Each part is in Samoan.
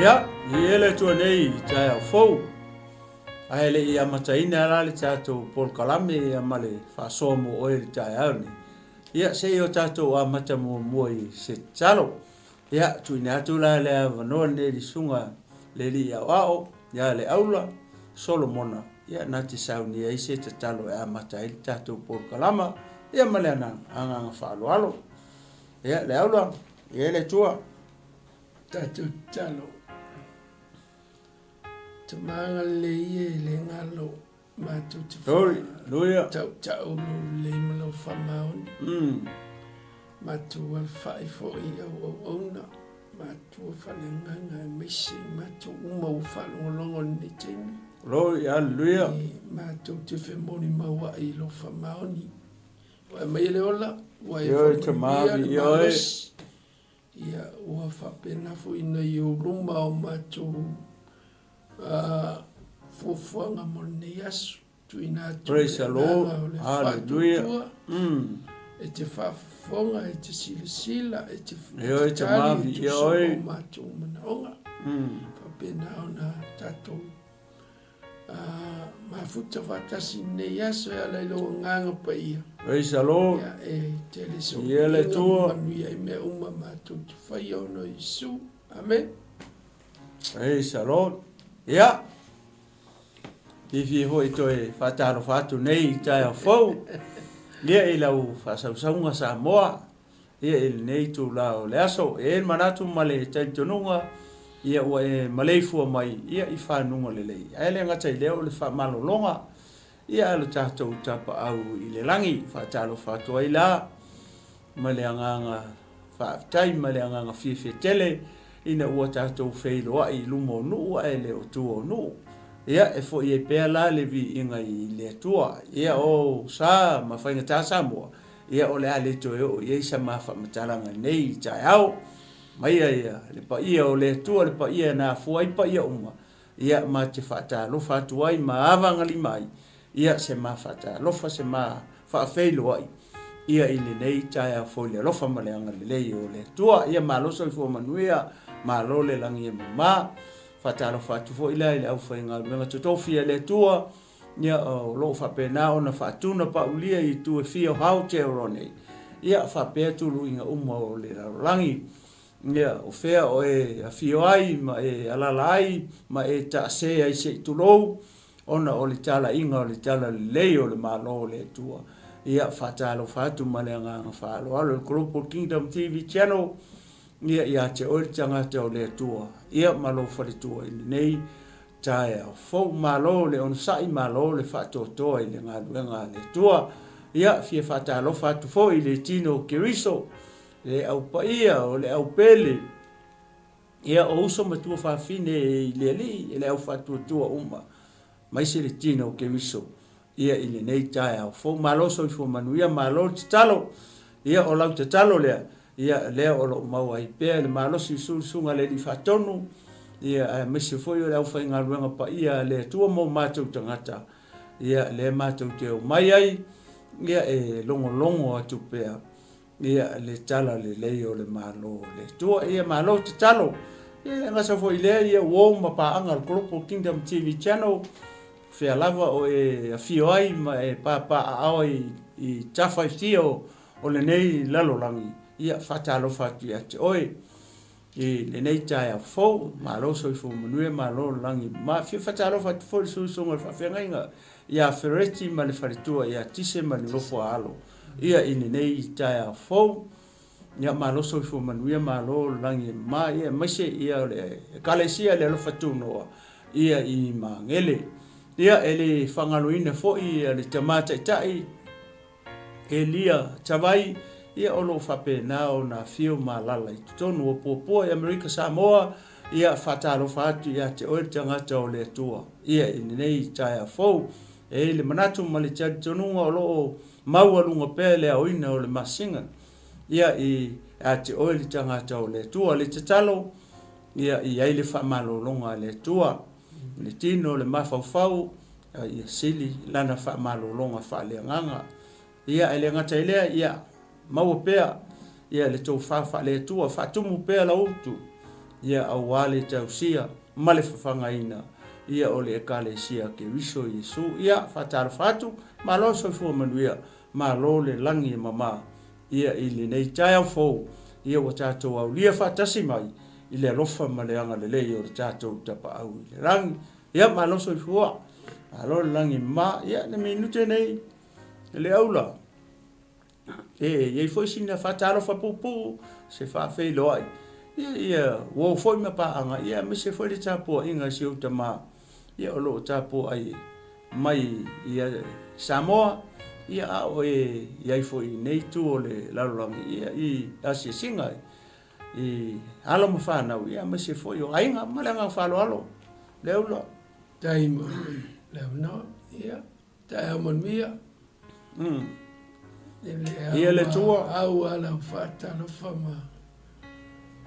Ia, i e le Atua nei i taeao fou. Ae le i amataina la le tatou polokalame ia ma le faasoa mo oe i le taeao nei. Ia, se i o tatou amata muamua i se tatalo. Ia, tuuina atu la le avanoa lenei i le susuga le alii aoao ia Leaula Solomona, ia na te saunia ai se tatalo e amata ai le tatou polokalama, ia ma le agaga faaaloalo. Ia, Leaula, ia le Atua. Tatou tatalo. Tama agalelei e le galo matou te tautau lou lelei ma lou faamaoni. Matou alafai foi i au auauna, matua faaleagaga aemaise i matou uma ua faalogologo i lenei taimi. Glory, hallelujah. Matou te femolimauai i lou faamaoni. Ua e aumaia le ola, ua e faamanuia le malosi. Ia, ua faapena foi ona i ou luma o matou fuafuaga mo lenei aso. Tuuina atu le agaga o le faatuatua, e te faafofoga, e te silasila, e te tali e tusa ma o matou manaoga. Faapena ona tatou mafuta faatasi i lenei aso e ala i lou agaga paia. Praise the Lord. Ia, e tele sou viiga ma manuia i mea uma matou te faia ona o Iesu. Amene. Praise the Lord. Ia, fiafia foi toe faatalofa atu nei i taeao fou. Ia, i lau faasausauga Samoa. Ia, i lenei itula o le aso, e i ai le manatu ma le talitonuga, ia ua e maleifua mai, ia, i fanuga lelei. Ae le gata i lea o le faamalologa, ia, a lo tatou Tapaau i le lagi. Faatalofa atu ai la ma le agaga faafetai ma le agaga fiafia tele ina ua tatou feiloai i luma o nuu ae le o tua o nuu. Ia, e foi ai pea la le viiga i le Atua. Ia, o sa ma faigata Samoa, Ia, o le a le toe oo i ai sa ma faamatalaga nei i taeao. Maia ia le paia o le Atua, le paia na afua ai paia uma, ia, ma te faatalofa atu ai ma avagalima ai, ia, se ma faatalofa, se ma faafeiloai, ia, i lenei taeao foi i le alofa ma le agalelei o le Atua. Ia, malo soifua manuia, malo le lagi e mama. Faatalofa atu foi la i le aufaigaluega totofi a le Atua, Ia, o lo o faapena ona faatuna paulia i itu e fia o Aotearoa nei, ia, faapea tuluiga uma o le lalolagi. Ia, o fea o e afio ai ma e alaala ai ma e taasē ai se i tulou, ona o le talaiga o le talalelei o le Malo o le Atua. Ia, faatalofa atu ma le agaga faaaloalo i le Global Kingdom TV Channel, ia, ia te oe le tagata o le Atua, ia, ma lou faletua i lenei Taeao fou, malo le onosai, malo le faatoatoa i le galuega a le Atua. Ia, fia faatalofa atu foi i le tino o Keriso, le au paia o le au pele, ia, o uso ma tuafafine i le Alii, le au faatuatua uma, aemaise le tino o Keriso, ia, i lenei taeao fou. Malo soifua manuia, malo le tatalo. Ia, o lau tatalo lea, Ia, lea o lo o maua ai pea le malosi i susuga a le Alii Faatonu, ia, aemaise foi o le aufaigaluega paia a le Atua mo matou tagata, ia, lea matou te omai ai, ia, e logologo atu pea, ia, le tala lelei o le Malo o le Atua. Ia, malo tatalo. Ia, e le gata foi i lea, ia, uo ma paaga a le Global Kingdom TV Channel, fea lava o e afio ai ma e papaaao ai i tafa e fia o o lenei lalolagi, ia faatalofa atu ia te oe i lenei taeao fou, malo soifua manuia, malo le lagi ma fia faatalofa atu foi i le susuga o le faafeagaiga ia Fereti ma le faletua ia Tise ma le nofo a alo ia i lenei taeao fou. Ia malo soifua manuia, malo le lagi ma ia aemaise ia o le Ekalesia le Alofa Tunoa ia i Magele. Ia e le faagaloina foi ia le Tama Taitai Elia Tavai, ia o lo o faapena ona afio ma alaala i totonu o Puapua i Amerika Samoa, ia faatalofa atu ia te oe le tagata o le Atua, ia i lenei taeao fou. E i ai le manatu ma le talitonuga o lo o maualuga pea le aoina o le masina, ia ia te oe le tagata o le Atua. Le tatalo, ia i ai le faamalologa a le Atua, le tino, le mafaufau, ia sili lana faamalologa faaleagaga. Ia, e le gata i lea, ia maua pea ia le tofa faale-Atua, faatumu pea lau utu. ia aua le tausia ma le fafagaina ia o le Ekalesia a Keriso Iesu. Ia, faatalofa atu, malo le soifua manuia, malo le lagi e mama ia i lenei taeao fou, ia ua tatou aulia faatasi mai i le alofa ma le agalelei o le tatou Tapaau i le Lagi. Ia, malo soifua, malo le lagi e mama. Ia, le minute nei, le aula. E i ai foi sina faatalofa puupuu, se faafeiloai, ia, ia uo foi ma paaga, ia aemaise foi le tapuaiga a si ou tama, ia o lo o tapuai mai i Samoa, ia a o e i ai foi i nei itu o le lalolagi, ia i asiasiga i alo ma fanau, ia aemaise foi o aiga ma le agaga faaaloalo. Le aula. Tai mo le avanoa, ia. Taeao manuia. E le Ia le Atua. Au a lau faatalofa ma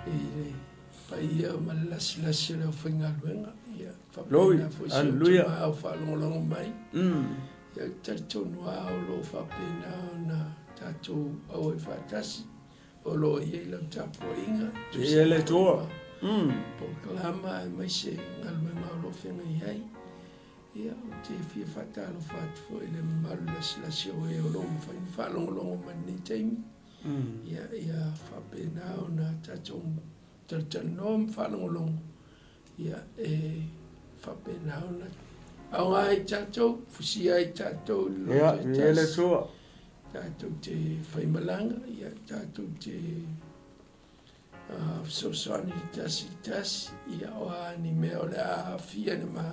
i le paia ma le lasilasi o le aufaigaluega. Ia faapena foi si ou tama au faalogologo mai. Ia ou te talitonu lava o lo o faapena ona tatou auai faatasi. O lo o i ai lau tapuaiga. Ia le Atua. Polokalama aemaise galuega o lo o feagai ai. Ia, ou te fia faatalofa atu foi i le mamalu lasilasi o e o lo o mafai ona faalogologo mai i lenei taimi. Ia, ia faapena ona tatou talatalanoa ma faalogologo, ia, e faapena ona aoga ai tatou, fusia ai tatou i le loto e tasi, tatou te faimalaga, ia, tatou te fesoasoani i le tasi i le tasi, ia o a ni mea o le a aafia i le ma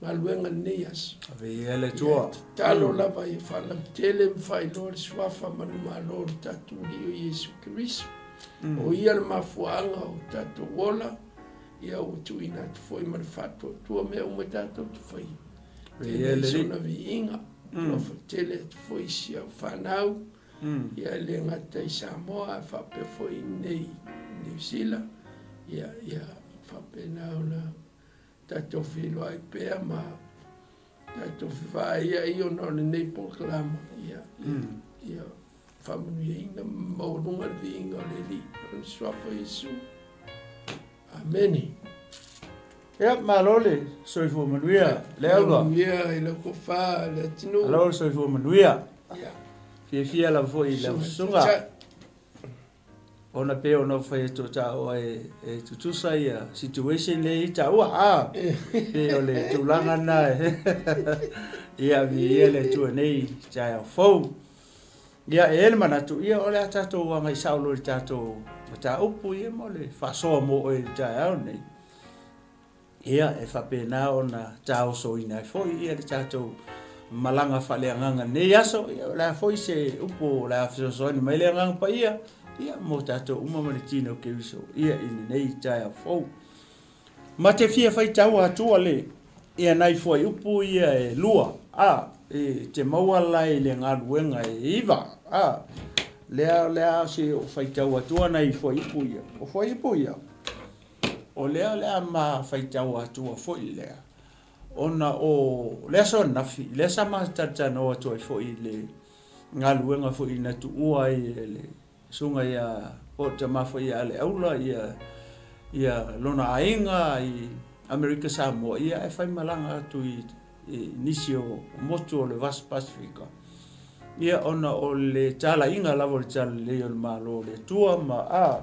galuega i lenei aso. Ave ia le Atua. Ia, tatalo lava ia faalautele ma faailoa le suafa manumalo o le tatou Alii o Iesu Keriso. O ia le mafuaaga o tatou ola, ia ua tuuina atu foi ma le faatuatua mea uma tatou te faia. Tele ai sona viiga, alofa tele atu foi i si au fanau, Ia e le gata i Samoa ae faapea foi i inei i Niu Sila, ia ia faapena ona tatou feiloai pea ma tatou fevaaiai ona o lenei polokalama, ia ia faamanuiaina ma maualuga le viiga o le Alii i Lona Suafa Iesu. Amene. Ia, malo le soifua manuia, le aula. Manuia i lau tofa le atunuu. Malo le soifua manuia. Ia. Fiafia lava foi i lau susuga. Ona pei ona ou fai atu o taua e, e tutusa ia situation lea i taua. Ah, pei o le tulaga na. Ia, viia le Atua nei taeao fou. Ia, e i ai le manatu, ia, o le a tatou agai sao loa i le tatou mataupu, ia, mo le faasoa mo oe i le taeao lenei. Ia, e faapena ona taosoina ai foi ia le tatou malaga faaleagaga i lenei aso. Ia, o le a foi se upu o le a fesoasoani mai le Agaga Paia, ia, mo tatou uma ma le tino o Keriso, ia, i lenei taeao fou. Ma te fia faitau atua le ia nai fuaiupu ia e lua, a, e te maua la i le galuega e iva, a, lea o le a se o faitau atua nai fuaiupu ia. O fuaiupu ia, o lea o le a ma faitau atua foi lea, ona o le aso ananafi, lea sa ma talatalanoa atu ai foi i le galuega foi na tuua ai e le Susuga ia po o le tama foi ia Aleaula ia ia lona aiga i Amerika Samoa ia ae faimalaga atu i, i nisi o motu o le Vasa Pasifika ia ona o le talaiga lava o le talalelei o le Malo o le Atua ma a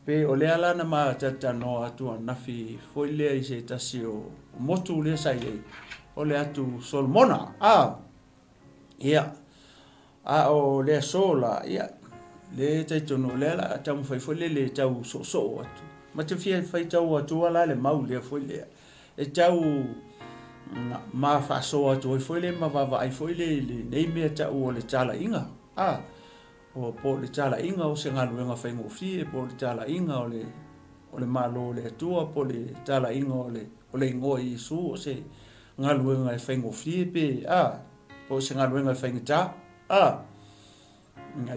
pe o lea la na ma talatalanoa atu ananafi foi lea i se tasi o motu lea sa i ai o le atu Solomona a Ia, a o le aso la, ia, le talitonu o lea la a taumafai foi lele e tau soosoo atu. Ma te fia faitau atua la le mau lea foi lea. E tau ma faasoa atu ai foi le ma vaavaai foi le i lenei mea tau o le talaiga. A, o po o le talaiga o se galuega faigofie, po o le talaiga o le, o le Malo o le Atua, po o le talaiga o le, o le igoa Iesu o se galuega e faigofie pe a, po o se galuega e faigata, a.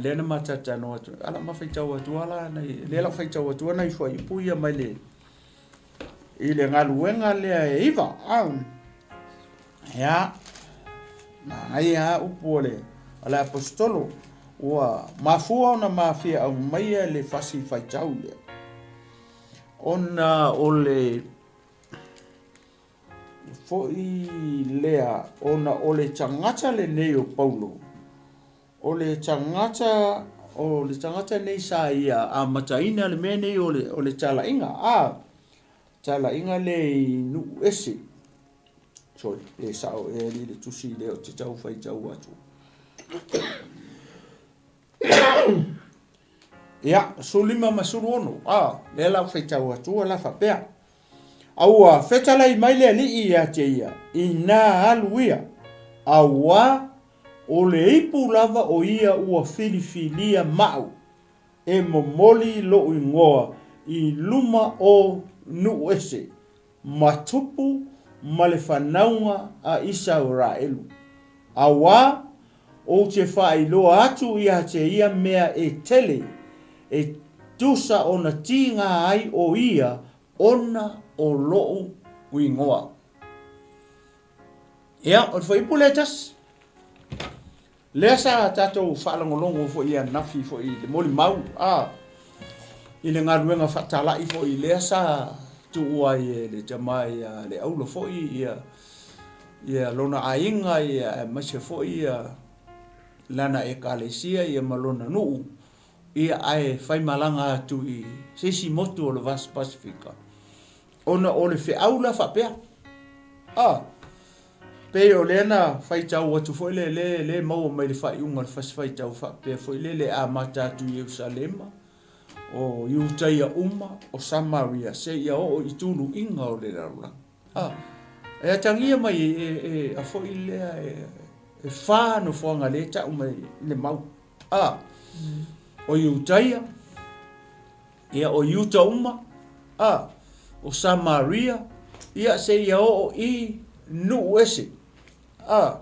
Lea na ma talatalanoa atu, ala ma faitau atu ala nai, lea la faitau atu nai fuaiupu ia mai le, i le galuega lea e iva, a. Ia, manaia lava upu o le, o le Aposetolo, ua mafua ona ma fia aumaia le fasi faitau lea. Ona o le foi lea, ona o le tagata lenei o Paulo, o le tagata, o le tagata lenei sa ia amataina le mea nei o le, o le talaiga, a, talaiga lea i nuu ese. Sorry, e sao ea alii le tusi lea ou te tau faitau atu. Ia, 15 ma 16, a, lea la ou faitau atua la faapea. A ua fetalai mai le alii ia te ia, inā alu ia, auā o le ipu lava o ia ua filifilia maʻu e momoli loʻu igoa i luma o nuu ese, ma tupu ma le fanauga a Isaraelu. Auā ou te faailoa atu ia te ia mea e tele e tusa ona tīgā ai o ia ona o loʻu igoa. Ia, o le fuaiupu lea e tasi. Lea sa tatou faalogologo foi ananafi foi i le molimau, a, i le galuega faatalai foi lea sa tuua ai e le tama ia Leaula foi ia ia lona aiga ia aemaise foi ia lana ekalesia ia ma lona nuu ia ae faimalaga atu i se isi motu o le Vasi Pasifika ona o le feau la faapea. A, pei o lea na faitau atu foi le le le maua mai le faaiuga o le fasi faitau faapea foi le le amata atu i Ierusalema, o Iutaia uma, o Samaria, seia oo i tuluiga o le lalolagi. A, e atagia mai e, e, a foi lea e, e fa nofoaga lea e tau mai i le mau. A, o Iutaia, Ia, o Iuta uma, a, o Samaria, ia, seia oo i nuu ese. A,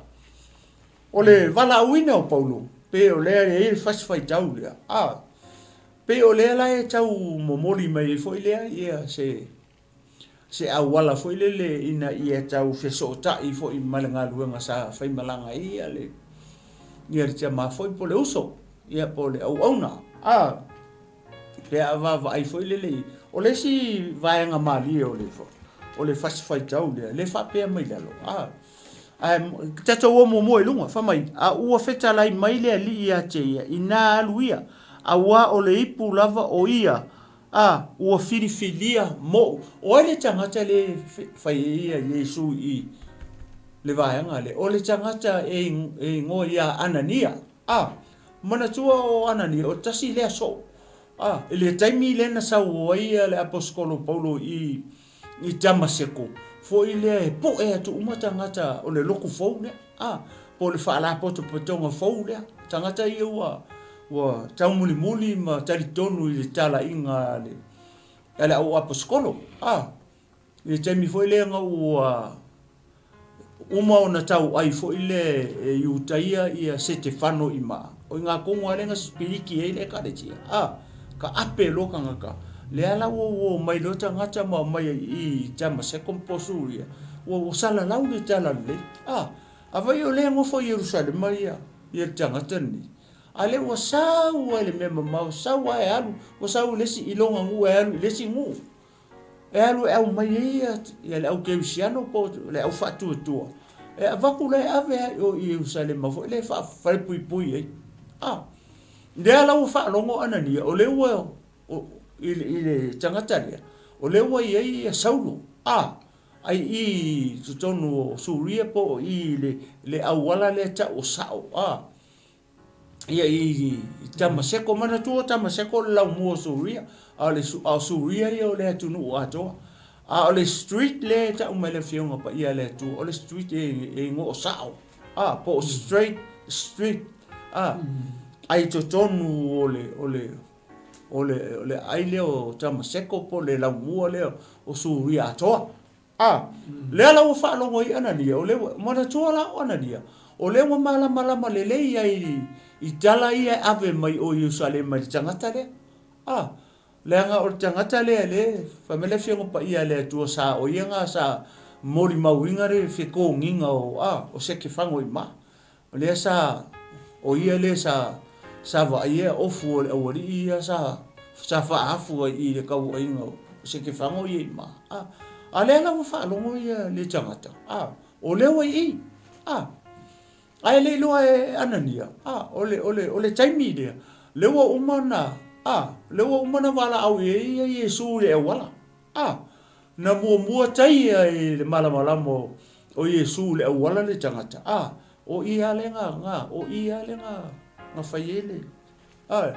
o le valaauina o Paulo, pei o lea e i ai le fasi faitau lea, a, pei o lea la e tau momoli mai ai foi lea, ia, se, se auala foi lele ina ia tau fesootai foi ma le galuega sa faimalaga ai ia le, ia le tama foi po o le uso, ia po o le auauna. A, pe a vaavaai foi lele, o le isi vaega malie o le, o le fasi faitau lea, le faapea mai lalo. A, ae tatou o muamua i luga, fai mai, a ua fetalai mai le alii ia te ia, inā alu ia, auā o le ipu lava o ia, A, ua filifilia moʻu. O ai le tagata lea e fai ai ia Iesu i le vaega lea? O le tagata e igoa ia Anania. A, manatua o Anania, o tasi lea soo. A, i le taimi lea na sau ai le aposetolo Paulo i i Tamaseko, foi lea e poe atu uma tagata o le loku fou lea, a, po o le faalapotopotoga fou lea, tagata ia ua, ua taumulimuli ma talitonu i le talaiga a le, a le au aposetolo, a, i le taimi foi lea na ua uma ona tauai foi le e Iutaia ia Setefano i maa, o i ngā tonu lava lea na sipiliki ai le ekalesia, a, ka ape loa tagata, lea la ua uo mai loa tagata ma omai i Tamaseko ma Posuria, ua ua salalau le talalelei, a, a fai o lea e nofo i Ierusalema ia, ia le tagata lenei, a lea ua sau lava i le mea mamao, sau lava e alu, ua sau i le isi, i lona nuu e alu i le isi nuu. E alu e aumai ai ia le au kerisiano po o le au faatuatua, e avatu la e ave lava i o i Ierusalema foi lea e faafalepuipui ai. A, lea la ua faalogo Anania, o lea ua, i le tagata lea, o lea ua i ai ia Saulo, a, ai i i totonu o Suria po o i i le auala lea e tau o Sao, a. Ia i Tamaseko, manatua o Tamaseko o le laumua o Suria, a o le a o Suria ia o le atunuu atoa. A o le street lea e tau mai le Afioga Paia a le Atua, o le street e, e igoa o Sao, a, po o Straight Street, a, ai totonu o le, o le, o le, o le aai lea o Tamaseko po o le laumua lea o Suria atoa. A, lea la ua faalogo ai Anania, o lea ua, manatua la o Anania, o lea ua malamalama lelei ai i tala ia e ave mai o Ierusalema i le tagata lea. A, leaga o le tagata lea le, fai mai le Afioga Paia a le Atua sa o ia na sa molimauina le fetogiga o, a, o Setefago i ma. O lea sa, o ia lea sa, sa vaaia ofu o le aualii ia sa, sa faaafu ai i le tauaiga o. Sekefago ia i ma, a. A lea la ua faalogo ia le tagata, a, o lea ua i i, a. Ae le iloa e Anania, a, o le, o le, o le taimi lea, lea ua uma ona, a, lea ua uma ona valaau i ai ia Iesu i le auala. A, na muamua taia i le malamalama o, o Iesu i le auala le tagata, a, o i lava lea na, na, o i lava lea na, na fai ai le, a,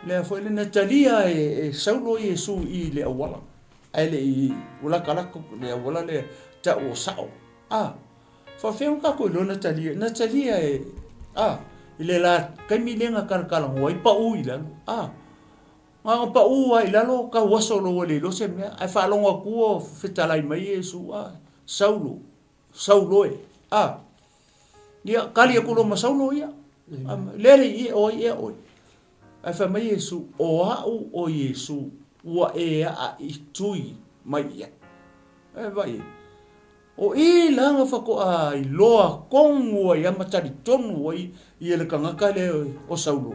lea foi le na talia e, e Saulo Iesu i le auala, ae le i, ua latalata le auala lea tau o Sao, a. Faafefea ona tatou iloa na talia, na talia e, a, i le la taimi lea na talatalanoa ai pau i lalo, a, na ona pau lava i lalo tau aso loa ua le iloa se mea, ae faalogo atu o fetalai mai Iesu, a, Saulo, Saulo e, a, ia, tali atu loa ma Saulo ia, le alii e, o ai ea oe? Ae fai mai Iesu, O au o Iesu, ua e aaitui mai i ai. E vaai ai. O i la na faatoa iloa tonu ai a ma talitonu ai ia le tagata lea o Saulo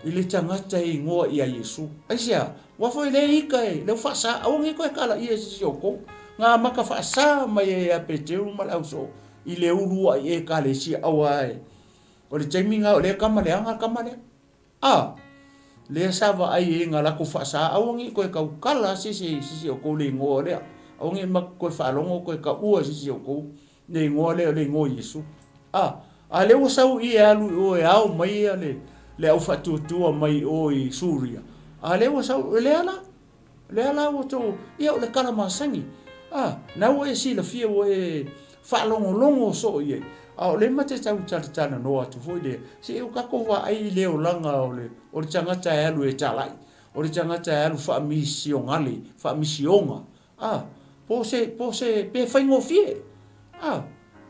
i le tagata e igoa ia Iesu. Aisea? Aua foi lea ita e lea ua faasa, aua nei toe kalaia e se isi o outou. Na amata faasa mai ai ia Peteru ma le ausoo i le uluai Ekalesia, aua e o le taimi na o lea e tama leaga le tama lea. A! Lea sa vaai ai na latou faasa, aua ne i toe tautala se isi i se isi o outou le igoa lea, aua ne i matou toe faalogo toe taua e se isi o outou le igoa lea o le igoa o Iesu. A! A lea ua sau i e alu i o e ao mai le, le au faatuatua mai o i Suria, a lea ua sau, o lea la, Lea la ua tou, ia o le tala masani, a, na ua e silafia ua e faalogologo soo i ai, a o lea ma te tau talatalanoa atu foi lea, se i o tatou vaai i le olaga o le, o le tagata e alu e talai, o le tagata e alu faamisionale, faamisioga, a, po o se, po o se, pe faigofie, a,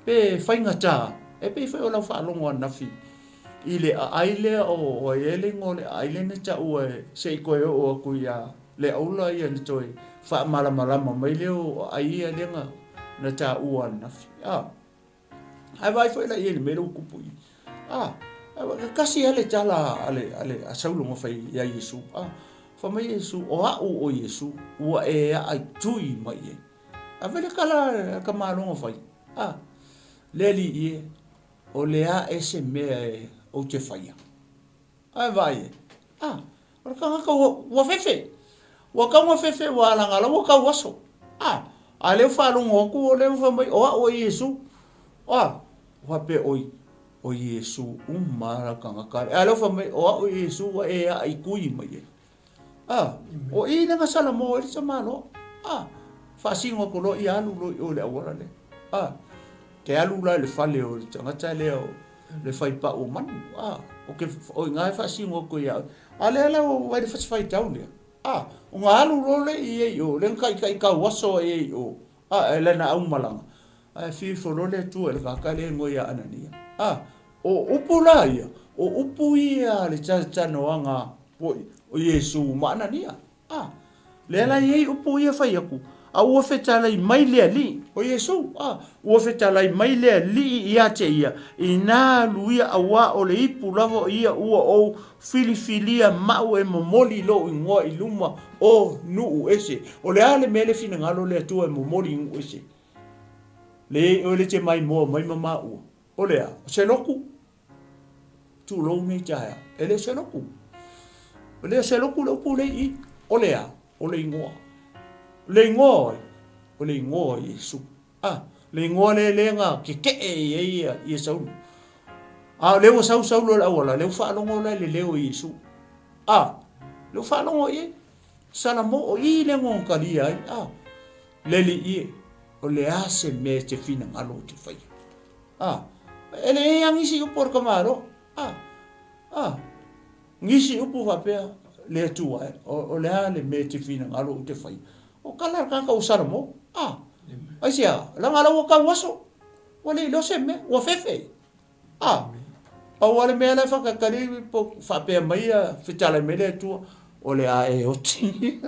pe faigata, e pei foi o lau faalogo ananafi i le aai lea o ai ea le igoa o le aai lea na taua e se i toe oo atu ia Leaula ia na toe faamalamalama mai lea o aai ia lea na, na taua ananafi. A, ae vaai foi la i ai i le mea lea ua tupu i i. A, tasi lava le tala a le, a le, a Saulo na fai ia Iesu. A, fai mai Iesu, o au o Iesu, ua e aaitui mai i ai. Ave le tala a le tamaloa na fai. A, le Alii e, O le a ea se mea e ou te faia? Ae vaai e, a, o le tagata ua, ua fefe. Ua tau na fefe ua alagala, ua tau aso. A, a lea ua faalogo atu, o lea ua fai mai, o au o Iesu. A, ua faapea, oi, o Iesu uma la tagata. A lea ua fai mai, o au o Iesu ua e aaitui mai ai. A, o i lea na salamo ai le tamaloa. A, faasino atu loa, ia alu loa i o i le auala lea. A, te alu la i le fale o le tagata lea o le faipau o manu. A, o ke, o i ina e faasino atu ia oe. A lea la ua i le fasifaitau lea. A, ona alu loa lea i ai i o, lea na taitai tauaso ai i o, a, e lana aumalaga. Ae fiu ifo loa le Atua i le tagata lea e igoa ia Anania. A, o upu la ia, o upu ia a le talatalanoaga o Iesu ma Anania. A, lea la e i ai upu ia fai atu, a ua fetalai mai le Alii, o Iesu, a, ua fetalai mai le Alii ia te ia, inā alu ia auā o le ipu lava o ia ua ou filifilia maʻu e momoli lou igoa i luma o nuu ese. O le a le mea le finagalo o le Atua e momoli i nuu ese? Le oe le te maimoa mai ma maua. O le a? O se lotu? Tulou nei taeao. E le o se lotu. E le o se lotu le upu lea i i. O le a? O le igoa. Le igoa o ai? O le igoa o Iesu. Ah, le igoa lea lea na kekeʻe i ai ia, ia Saulo. A o lea ua sau Saulo i le auala, lea ua faalogo la i le leo o Iesu. Ah, lea ua faalogo i ai. Salamo, o i lea na talia ai. Ah, Le Alii e, o le a se mea e te finagalo ou te faia? A, e leai lava nisi upu a le tamaloa. A, a, nisi upu faapea, Le Atua e, o, o le a le mea e te finagalo ou te faia? O tala a le tagata ua salamo. A, aisea, leaga la ua tau aso, ua le iloa se mea, ua fefe. A, pau lava le mea la e faatalitali po faapea mai ia, fetalai mai le Atua, o le a e oti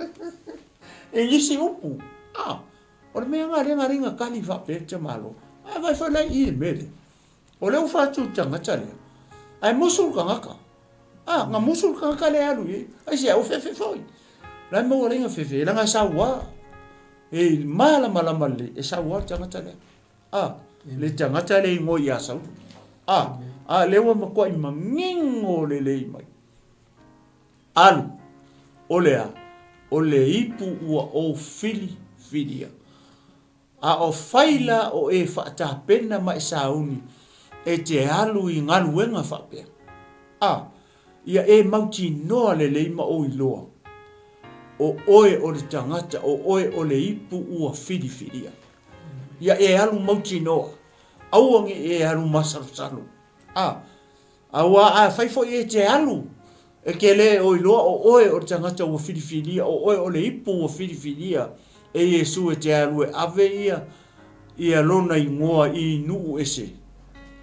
i nisi upu. A, o le mea lena lea na ala ai na tali faapea le tamaloa. Ae vaai foi la i i le mea lea. O lea ua fai atu i le tagata lea, ae musu le tagata. A, na musu le tagata lea e alu i ai. Aisea, ua fefe foi. La e maua laiga fefe, leaga e saua. E malamalama lelei, e saua le tagata lea. A, le tagata lea e igoa ia Saulo. A, a lea ua matuai manino lelei mai. Alu, o le a? O le ipu ua ou filifilia. A o fai la o e faatapena ma e sauni e te alu i galuega faapea? A, ia e mautinoa lelei ma ou iloa, o oe o le tagata, o oe o le ipu ua filifilia. Ia e alu mautinoa, aua ne i e alu masalosalo. A, Aua afai foi e te alu, e te le o iloa o oe o le tagata ua filifilia, o oe o le ipu ua filifilia e Iesu e te alu e ave ia ia lona igoa i nuu ese.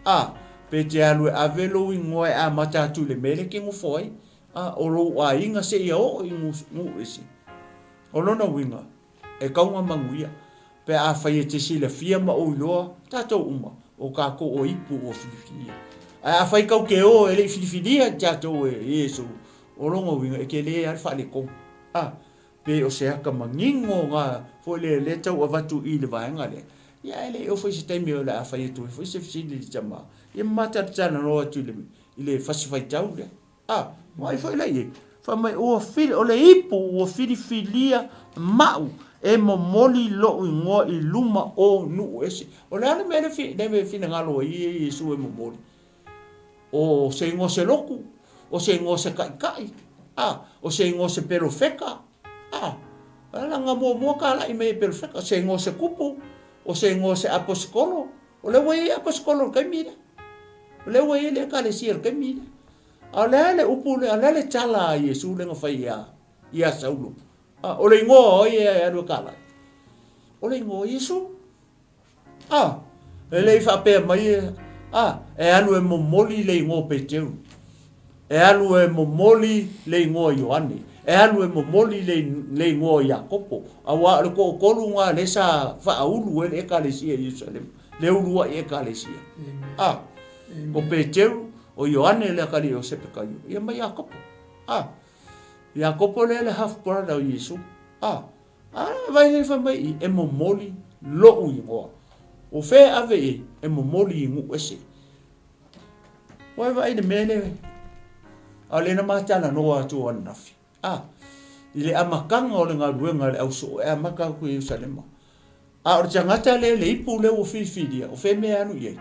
A, pe te alu e ave lou igoa e amata atu i le mea lea e te nofo ai, a, o lou aiga seia oo i nuu ese. O lona uiga, E kauga manuia, pe afai e te silafia ma ou iloa tatou uma, o kakou o ipu ua filifilia. Ae afai kau ke o e le i filifilia i tatou e Iesu, o lona uiga e tele a le faaletonu. A, pe o se aka manino na foi lea lea tau avatu i le vaega lea, ia ae le i oo foi se taimi o le a fai atu ai foi se fesili i le tama, ia ma matalatalanoa atu i le fasi faitau lea. A, ua ai foi la i ai. Fai mai, ua fili, o le ipu ua filifilia maʻu e momoli loʻu igoa i luma o nuu ese. O le a le mea lea e finagalo ai e Iesu e momoli? O se igoa se lotu? O se igoa se taʻitaʻi? A, o se igoa se pelofeka? A, laga muamua kalaʻi mai e pelofeka. Se igoa se kupu? O se igoa se aposikolo? O lea ua i ai aposikolo i le taimi lea. O lea ua i ai le Ekalesia i le taimi lea. A o le a le upu lea, o le a le tala a Iesu lea na fai ia, ia Saulo? A, o le igoa o ai e alu e kalai? O le igoa o Iesu. A, e le i faapea mai e, a, e alu e momoli le igoa o Peteru. E alu e momoli le igoa o Ioane. E alu e momoli le, le igoa o Iakopo. Auā o le toatolu lena lea sa faaulu ai le Ekalesia i Ierusalema, le uluai Ekalesia. A, o Peteru, o Ioane le atalii o Sepekaio, ia ma Iakopo. A, Iakopo lea le half brother o Iesu. A, a vai lea fai mai i, e momoli loʻu igoa. O fea e ave i ai? E momoli i nuu ese. Ua e vaai i le mea lea, a o lea na ma talanoa atu ananafi. A, i le amataga o le galuega a le ausoo e amata atu i Ierusalema. A o le tagata lea, le ipu lea ua filifilia, o fea mea e alu i ai?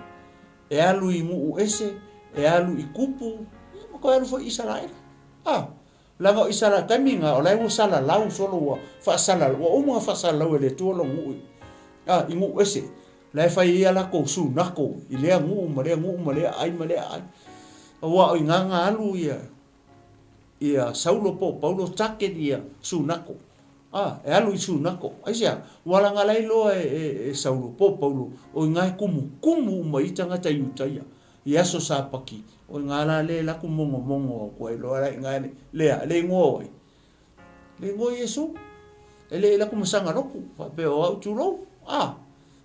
E alu i nuu ese, e alu i kupu, ia ma toe alu foi i Isaraela. A, leaga o Isaraela, taimi na, o la e ua salalau solo ua faasalalau, ua uma ona faasalalau e le Atua lona nuu i, a, i nuu ese. La e fai ai a latou sunako i lea nuu ma lea nuu ma lea aai ma lea aai. Aua o i na na alu ia ia Saulo po o Paulo target ia sunako. A, e alu i sunako. Aisea? Ua laga la iloa e, e, e Saulo po o Paulo o i na e kumukumu uma i tagata Iutaia i aso Sapaki. O i na la le laku mongomongo atu ai loa la i na lea, le igoa o ai? Le igoa o Iesu. E le i laku masaga lotu, faapea o au tulou. A,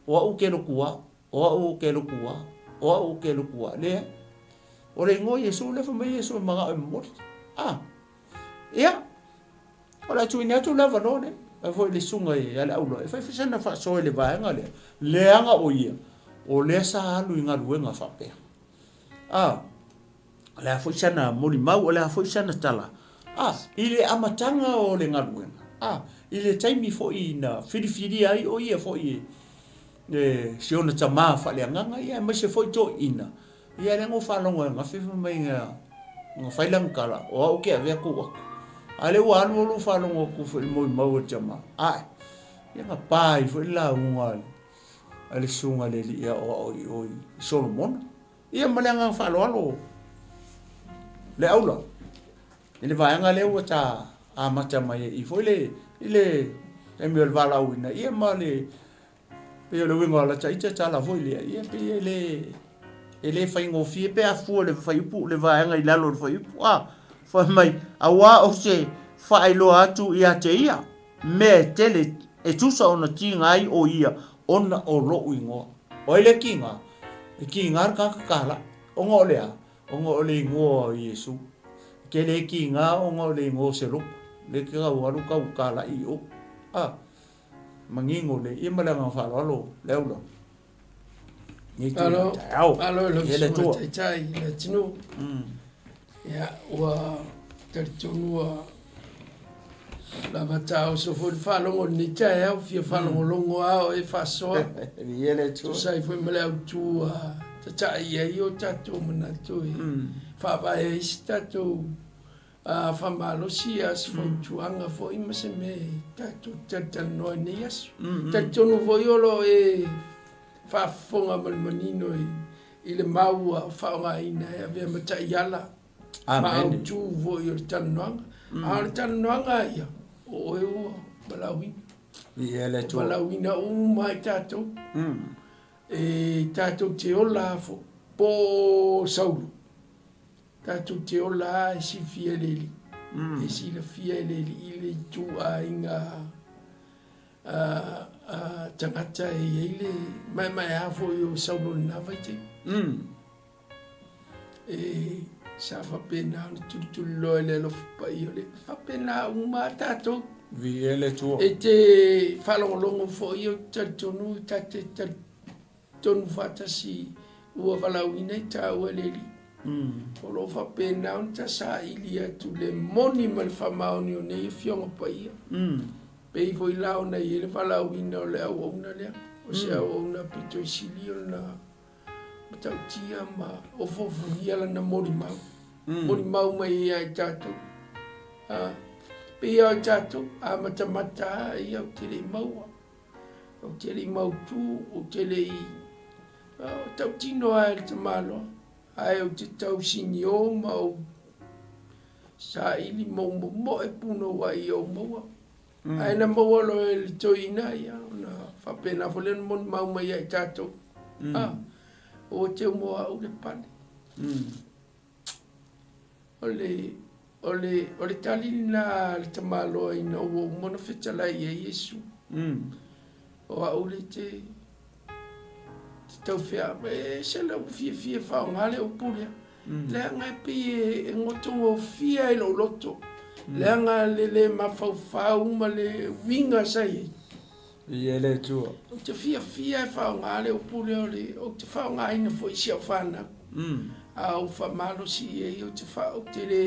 o au ke lotu a, o au ke lotu a, o au ke lotu a. Leai. O le igoa o Iesu, lea fai mai Iesu e manao e momoli. A, ia, o le a tuuina atu le avanoa lea. Ae foi le susuga ia Leaula, e fai foi sana faasoa i le vaega lea, leaga o ia, o lea sa alu i galuega faapea. A, O le a foi sana molimau, o le a foi sana tala, a, i le amataga o le galuega, a, i le taimi foi na filifilia ai o ia foi e, e si ona tamā faaleagaga, ia aemaise foi toeaiina, ia lea na ou faalogo ananafi fai mai na, na fai lana tala, o au ke avea kou ata. A lea ua alu alu ou faalogo atu foi i le molimau a le tamā, ae, ia na pa ai foi le lauga a le susuga i le alii aoao i o i Solomona. Ia ma le agaga faaaloalo le aula i le vaega lea ua ta amata mai ai i foi le i le taimi o le valaauina ia ma le pei o le uiga o lata ita tala foi lea ia pei e le e le faigofie pe a fua le fuaiupu le vaega i lalo o le fuaiupu a fai mai auā o se faailoa atu ia te ia mea e tele e tusa ona tiga ai o ia ona o loʻu igoa. O ai le tiga? E tiga le tagata tālaʻi. Ona o le a? Ona o le igoa o Iesu. E te le tiga ona o le igoa o se lotu. Lea e te tau alu tau talai i o. A, manino lelei. Ia ma le agaga faaaloalo Leaula. Nei te Malo, taeao. malo i lau Ia le susuga Atua. taitai i le atunuu. Ia, ua talitonu ua lava taoso foi le faalogo i lenei taeao, fia faalogologo lava o e faasoa. Viia le Atua. Tusa ai foi ma le autu ua tatai i ai o tatou manatu e faavae ai se tatou faamalosi, a o se fautuaga foi ma se mea e tatou te talatalanoa i lenei aso. Talitonu foi o lo o e faafofoga ma le manino i le mau ua faaaogaina e avea ma taiala ma autu foi o le talanoaga. A o le talanoaga ia, o oe ua valaauina. Ua valaauina uma ai tatou. E tatou te ola foi, po o Saulo, tatou te ola lava e silafia e le Alii. E silafia e le Alii le ituaiga tagata e i ai le maemaea foi o Saulo i lena vaitaimi. E sa faapena ona tulituliloa e le alofa paia o le faapena uma lava tatou. Viia le Atua. E te faalogologo foi ou te talitonu ta te talitonu faatasi ua valaauina i tāua e le Alii. O lo o faapena ona ta saili atu le moni ma le faamaoni o nei Afioga Paia. Pei foi la ona i ai le valaauina o le auauna lea, o se auauna pito i sili ona matautia ma ofoofogia lana molimau, molimau mai ia i tatou. A, pei lava o tatou, a matamata lava ia ou te le i maua, ou te le i mautu, ou te le i, o tautino lava e le tamaloa, ae ou te tau sinio ma ou saili ma ou momoe punouai ia ou maua. Ae na maua loa e le toeaina ia, ona faapena foi lea ona molimau mai ia i tatou. A, ua teu mo au le pale. O le, o le, o le tali lena a le tamaloa ina ua uma ona fetalai i ai Iesu. O au le te, te taufea, e ese lou fiafia e faaaoga le upu lea. Leaga e pei e gotogofie ai lou loto, leaga le le mafaufau ma le uiga sa i ai. Viia le Atua. Ou te fiafia e faaaoga le upu lea o le, ou te faaaogaina foi i si au fanau. A ou faamalosi i ai, ou te fa, ou te le,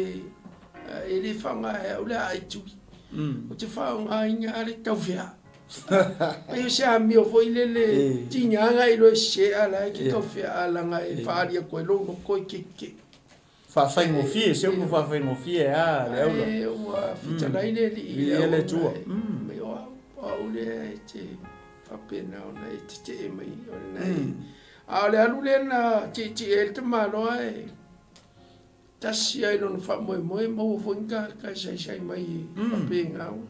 e le faaaoga e au le aaitui. Ou te faaaogaina lava le taufea. Pei o se amio foi lele tiga na iloa e sese a la e te taufea leaga e faaali atu ai lou loto i kekeʻe. Faafaigofie, se upu faafaigofie a le aula. Ae ua fetalai le Alii i le auauna e mai o au, o au lea e te faapena ona e tetee mai o lena e. A o le alu lea na tietie ai le tamaloa e Tasi ai lona faamoemoe, maua foi ni tagata e saisai mai e faapena ona.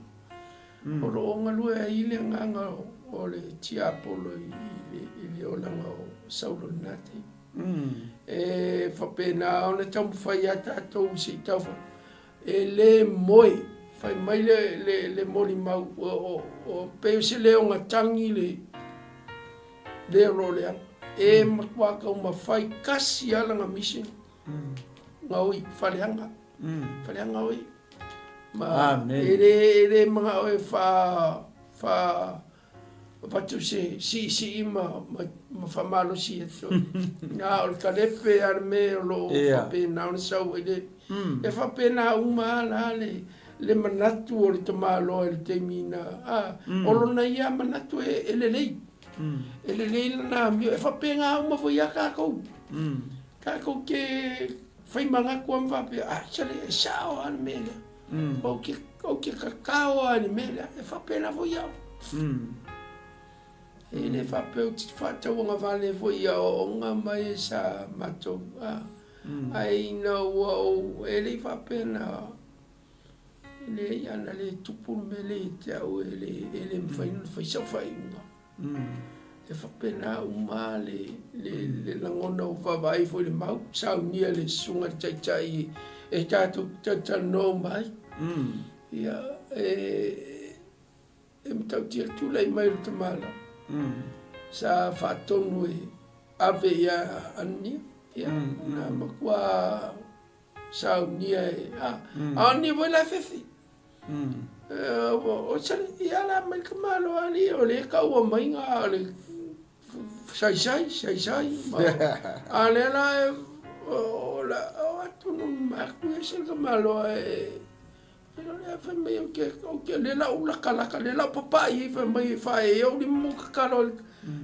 O lo o galue ai le agaga o le tiapolo i le olaga o Saulo i lena taimi. E faapena ona taumafai ia tatou se i tau e le moe, fai mai le molimau, pei o se leo gatagi le leo o lo o leaga. E matua taumafai tasi lava lana mission. Gaoi, faleaga. Faleaga oe. Ma Amen. e le, e le manao e faa, faa avatu se siisii ma, ma, ma faamalosi atu. Na o le kalepe a le mea o lo o Ia. faapena ona sau ai le. E faapena uma lava la le, le manatu o le tamaloa i le taimi na, a, o lona ia manatu e, e lelei. E lelei lana amio. E faapena uma foi ia tatou. Tatou te fai manatu lava ma faapea, ah, sole, e sao lava le mea lea. Ou te, ou te kakao lava i le mea lea. E faapena foi au. E le faapea ou te faatauagavale foi i aoaoga ma e sa matou, ah, ae ina ua ou, e le i faapea na, leai, ana le tupu le mea lea ia te au, e le, e le mafai ona fai sau faaiuga. E faapena uma lava le lagona ua vaavaai foi i le mau, saunia e le Susuga i le Taitai e tatou te talatalanoa uma ai. Ia, e matautia le tulai mai o le tamaloa sa faatonu e ave ia Anania, ia, na matua saunia e, a o Anania foi la e fefe. O sale, ia ala mai le tamaloa alii o lea e taua mai na le saisai, saisai ma a o lea la e o la o atonu ma atu ia se tamaloa e lea fai mai ou te ou te lea la ou latalata lea la ou papa'i ai fai mai e faaee ou lima ma ou tatalo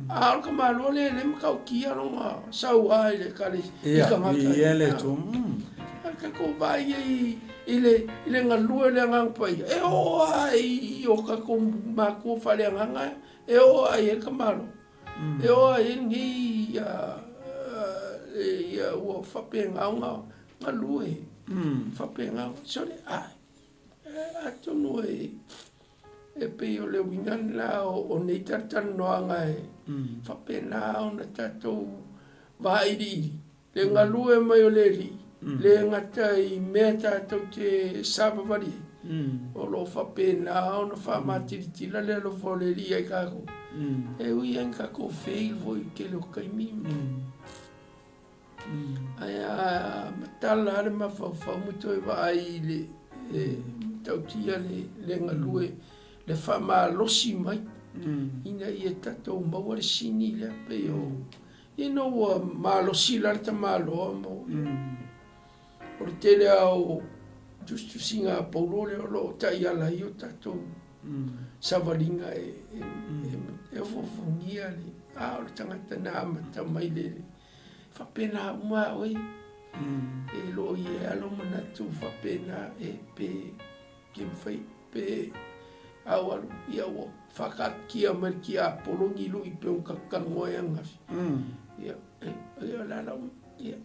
a o le tamaloa lea e le matautia lona saua i le ekalesia i tagata ia le Atua. A tatou vaai ai i le i le galue o le Agaga Paia e oo lava i o tatou matua faaleagaga e oo lava i ai le tamaloa. E oo lava i ai lenei ia ua faapena ona galue, faapena ona, sole, atonu e pei o le uiga lena o nei talatalanoaga e faapena ona tatou vailiili le galue mai o le Alii, le gata i mea tatou te savavali ai, o lo o faapena ona faamatilatila le alofa o le Alii ia i tatou, e ui lava ina tatou fail foi i le tele o taimi, ae a matala lava le mafaufau ma toe vaai i le matautia le galue, le faamalosi mai ina ia tatou maua le sini lea pei o Ina ua malosi la le tamaloa ma o le tele lava o tusitusiga a Paulo lea o lo o taiala ai o tatou savaliga e ofoofogia le, a o le tagata na amata mai le faapena uma lava oe. E le o i ai lava lou manatu faapena e pe Ke mafai pe a ou alu, ia ua faakaatia mai le tiapolo ni lui pei ona tatou talanoa ai ananafi. Ia, ia o le a lau, ia,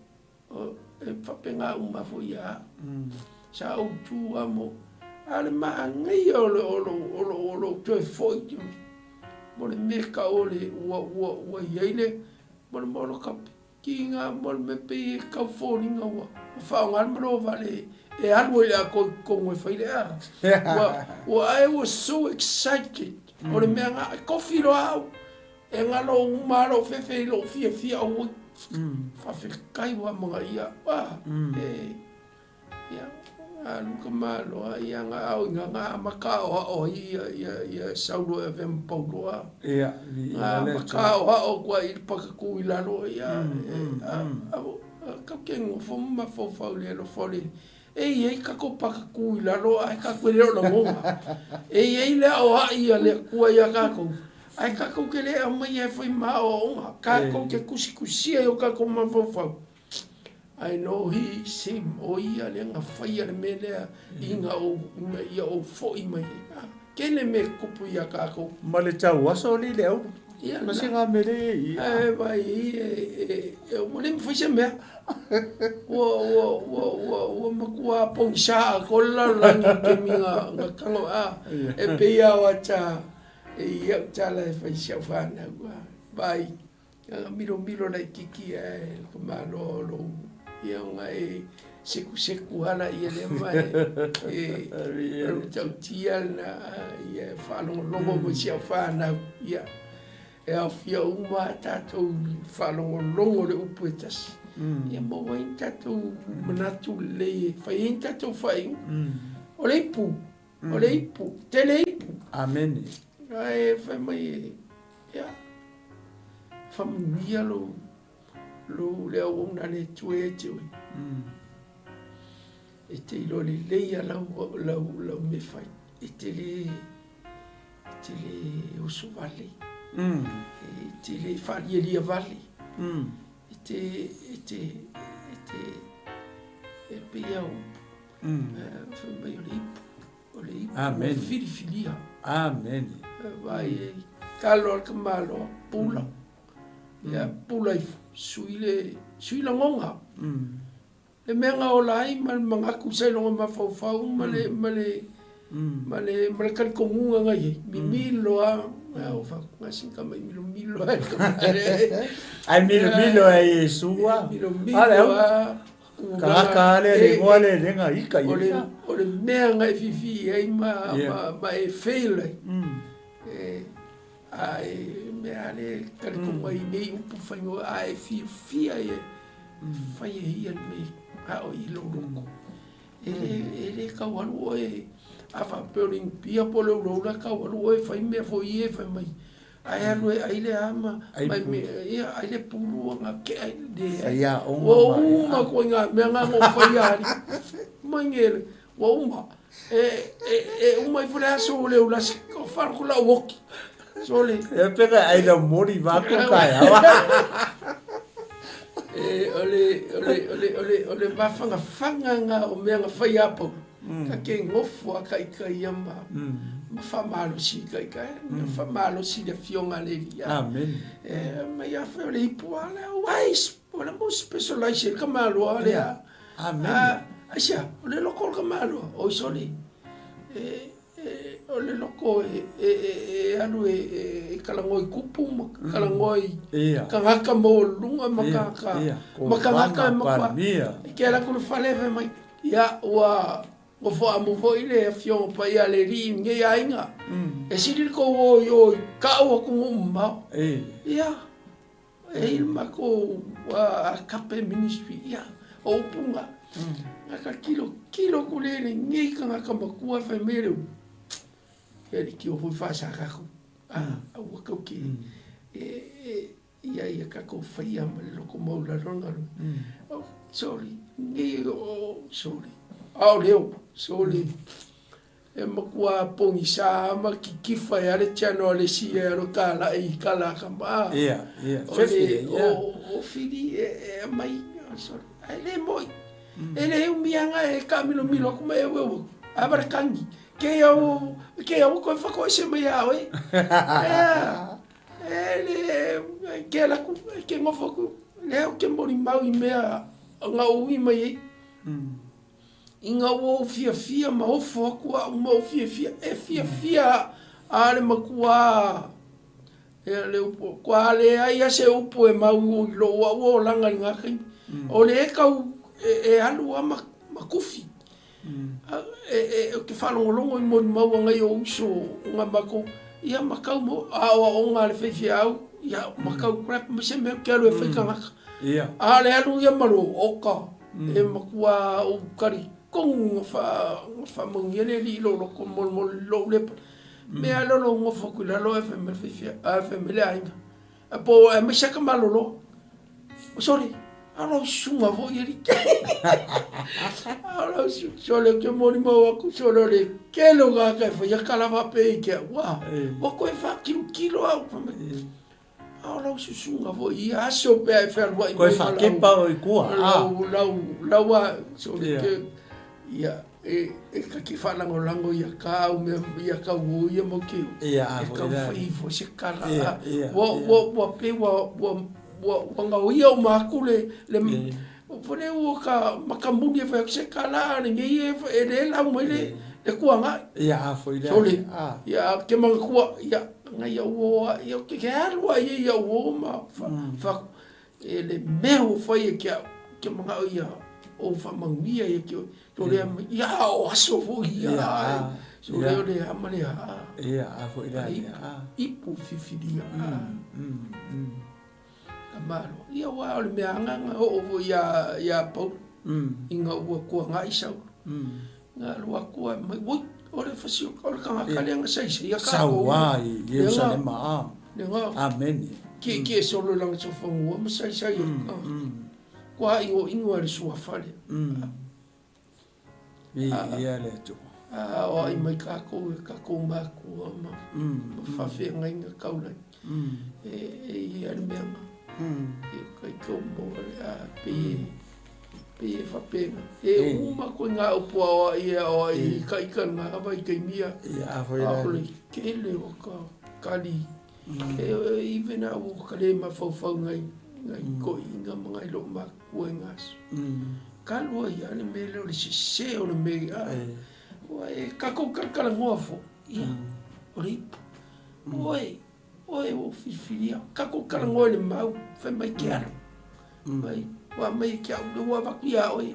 e faapena uma foi ia au. Sa ou tu lava mo, a o le manaia o lou toe foi mo le mea e tau o le, ua i ai le, mo le mea o le Kiga mo le mea pei e tau foliga ua faaaoga le malovale e alu ai i le atoa i totonu e fai le a. Ua, ua, I was so excited. O le mea na, e kofi loa au. E galo uma lava lou fefe i lou fiafia auoi. Faafetai ua amanaia. Ah, e, Ia, alu ka maloa, ia nga ao i nga amata aoao ai ia, ia, ia Saulo e avea ma Paulo a. Ia, Nga amata aoao atu ai i le pakakū i lalo, ia, e, a, a, tatou te nofo ma mafaufau i le alofa o le Alii. E i ai tatou pakakū i lalo ae tatou e le o lagona. E i ai le aoai a le Atua ia tatou, ae tatou te le aumaia e fai ma aoaoga. Tatou te tusitusia i o tatou mafaufau. I know he is him, o ia lea na faia le mea lea ina ou, ina ia ou foi mai ai. Ah, tele mea e tupu ia tatou. Ma le tau aso alii le aulu. Ia, Ma se mea le i. Ae vai e, e, e, ua le mafai se mea. Ua, ua, ua, ua, ua matua pogisa atoa le lalolagi i le taimi na, na tago, ah, e pei lava o ata i au tala e fai i si au fanau, ah, vai. Ia milomilo laititi ae le tamaloa o lou ia ona e sekuseku lava laia lea ma e o le matautia lena ia e faalogologo mai si au fanau ia e aofia uma lava tatou i le faalogologo i le upu e tasi ia maua ai ni tatou manatu lelei e fai ai ni tatou faaiuga. O le ipu, o le ipu, tele ipu. Amene. Ae fai mai ia Faamanuia lou, lou le auauna a le Atua ia te oe. E te iloa lelei lava lau, lau, lau mea fai. E te le, e te le oso vale. E te le faalialia vale. E te, e te, e te, e pei lava o upu. Fai mai o le ipu. O le ipu ua filifilia. Amene. Vaai ai, talo a le tamaloa, pula. Ia, pula ifo, sui le, sui lagona. Le mea na ola ai ma le manatu sa i lona mafaufau ma le, ma le, ma le, ma le talitonuga na i ai, mimilo lava. A ua fai atu, na sina tama i milomilo lava. Ai milomilo ai Iesu a. Milomilo lava. Tagata a lea le igoa lea le ga ika i ia. O le mea na e fifi i ai ma, ma, ma e fail ai. E, a e mea le talitonu ai nei upu fai a e fiafia ia fai e ia le mea a o i lou loto. E le, e le tau alu oe. A faapea o le inupia po o le ulaula e tau alu oe e fai mea foi ia e fai mai ae alu e ai le a ma ia ai le pulu ona tea ai le ua uma ituaiga mea na na ou faia alii mai ne ua uma e uma ifo le aso ua le ulasi o falo lau oki sole e pe ka ai la mori va ko ka ya e ole ole ole ole ole mafagafaga na o mea na fai a Paulo ka ke gofo a ka ika ia ma ma faamalosi i ka ika e faamalosi le afioga a le Alii. Amen. E mai a fai o le ipu a le wai o le mo specialize le kamaloa le a. Amen. Aisea, o le loko o le kamaloa, oi sole. E o le loko e alu e talanoa i kupu ma talanoa i tagata maualuluga ma tagata ma tagata e matua e ke alu atu i le fale fai mai, ia ua nofoamu foi le Afioga Paia a le Alii i lenei aiga, e sili le tou o i o i ka'u atunuu mamao. Ia, e i ai le matou Agape Ministry, ia, o upu na, na ta tilotilo atu lea i lenei tagata matua fai mai le upu, ia le tio foi faasa tatou, aua tatou te, e, ia ia tatou faia ma le loto maualalo le galuega. Oh, sorry, nei, oh, sorry, ʻaʻole o, sorry. E matua pogisa ma kikifai lava le channel a le isi e alu e kalai i kala a ka maa. Ia, ia, fifty, ia. O Fili e aumai, sorry, ae le moi. E le umi lava e taamilomilo atu ma e eueu atu. A va le kagi, ke au, ke au koe whakoese mai a oe. Ea, e le, ke ala ku, ke ngofo ku, le au ke mori mau i mea nga ui mai ei. Ina ua ou fiafia ma ofo aku au ma ou fiafia, e fiafia a le makuā, e le upu, kua leai a se upu e mau i lou au olaga i lena taimi. O le e kau e alu a ma kufi. Ou te faalogologo i molimau a nai ou uso o nga matou, ia ma kau mo aoaoga a le faifeau, ia ma kau crap ma se mea ou te alu e fai tagata. A o le alu ia ma lou oka, e matua ou talitonu na faamanuia le Alii i lou loto molimoli lou lepa. Mea lea o lou nofo atu i lalo ae fai mai le faifeau, ae fai mai le aiga, Po o aemaise a ka malolo. Sole, a o lau susuga foi alii. A o lau susuga, sole ou te molimau atu, sole o le tele o tagata e faia tala faapea i te au, ua, ua toe faatilotilo au, fai mai, a o lau susuga foi ia aso pe a e fealuai mai. Koe faakepa oe i tua. Lau, lau, lau a, sole, ke, ia, E ta te faalagolago ia kāu mea ia kau o ia mau te e kau fai ifo se kala a ua ua ua pei ua ua ua ua gaoia uma atu le le fole ua ka makamuli e fai atu se kala a lenei e e le lau mai le le kuagai ia a foi le sole ia ke manatua ia ngai ia ua ia ke ke alu ai ia ua ma fa fa E le mea ua fai e ke au, ke manao ia ou faamanuia ia ke oe. To lea mai, ia a o aso foi ia. Ia, So lea o le a ma le a. Ia, a foi lea le a. Ipu fifilia. Ka malo. Ia ua o le mea agaga oo foi ia, ia Paulo. Ina ua kuagai Saulo. Na alu atu ai mai, oi, o le fasi o le tagata lea na saisai ia kākou. Sauā i Ierusalema, a. Amene. Kiekie solo i lana sofanua ma saisai e le tagata. Kua ʻinoʻino e le suafa lea. Viia le Atua. A aoai mai kākou e kākou mākua ma faafeagaiga taulagi. E i ai le mea na. E kaikau moa le a pei e Pei e faapena. E uma koe ngā upu aoai e aoai i ka ika ngā vaitaimi ia. A o le tele o ka kali. E even a ua ka le mafaufau ngai ngai toeaiina ma ngai loo matua i ngā aso. Ka lua ia le mea lea o le sese o le mea a ua e kakou kalakalanoa fo. Ia, o le ipu. Oi, Oe ua filifilia, kakou talanoa i le mau, fai mai ke alu. Mai, ua aumai e ke au le ua avatu iā oe.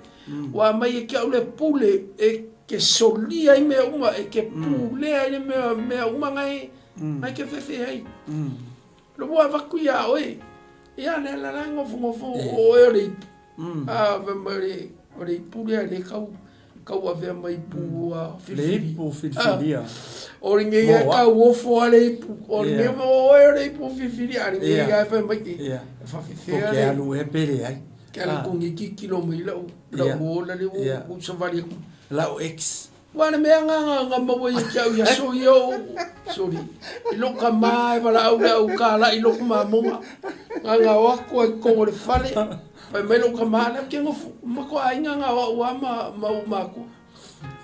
Ua aumai e ke au le pule e ke solia ai mea uma, e ke pulea ai le mea, mea uma ngai, ngai ke fefe ai. Le ua avatu iā oe. Ia le ala la e nofonofo o oe o le ipu. A, fai mai o le, o le ipu lea le kau. Tauavea mai ipu ua filifili. Le ipu filifilia. O lenei e tauofo a le ipu. O lenei o oe o le ipu filifili a lenei e fai mai e faafefea. Po ke alu e pe leai. Ke ala ku ni kikilo mai lau lau ola le ua savali aku. Lau ex. Ua le mea nga nga nga maua ia te au ia so ia o sorry. I lou kama e valaau le au kalai loku mamoga. Nga nga o aku ai kongo le fale. Fai mai lou kama lea ke ngofo ma ko aiga nga o au a ma ma ou makua.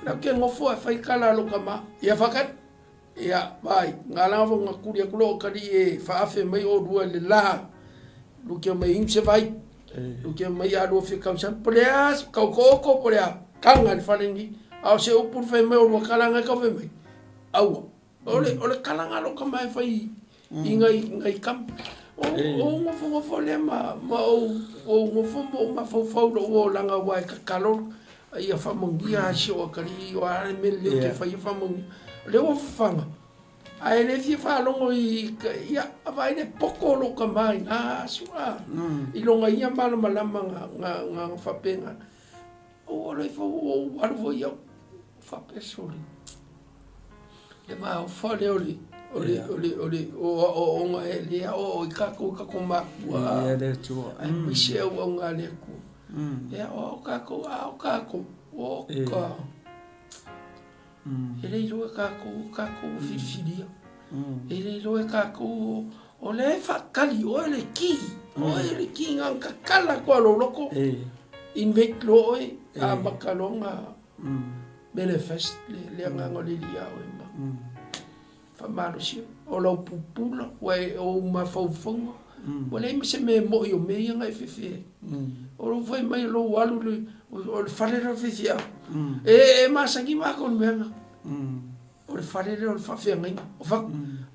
Lea ke ngofo e fai kala lou kama. Ia fakali. Ia vai nga lava nga kuli aku loo kali e faafe mai o lua le la. Luke mai ing se vai. Luke mai a lua fia kausa. Po le a kau koko po le a kanga le fale ni. A o se upu fai mai o lua kala ngai kau fai mai. Aua. O le o le kala nga lo kama e fai i ngai ngai kam. O o ngofo ngofo le ma ma o o ngofo mo mafaufau lo o langa wa e kakalo ia faamanuia si o akalii o a le mea lelei ou te faia faamanuia. O lea ua fafaga, ae le fia faalogo i, ia, vaai le poko o lou tama i na aso, a, i loga ia malamalama ga, ga, ga faapena. Ou alo ifo ua ou alu foi au, faapea sole, le maofa lea o le, o le, o le, o le, o aoaoga e le aoao ai tatou i tatou makua, aemaise auauna a le Atua. E aoao tatou, a o tatou, oka, e le iloa e tatou, o tatou ua filifilia. E le iloa e tatou, o lea e faatali, o oe le ki, o oe le ki na ona tatala atu lava o lou loto, invade loa oe, amata loa ona manifest le agaga o le Alii ia oe ma. Faamalosia, o lau pupula, ua e, o ou mafaufauga, ua leai ma se mea e mo'i o mea ia na e fefe ai. O lou fai mai o lou alu i le, o le fale lea o le faifeau. E, e masani matou i le mea lena. O le fale lea o le faafeagaiga. O fa,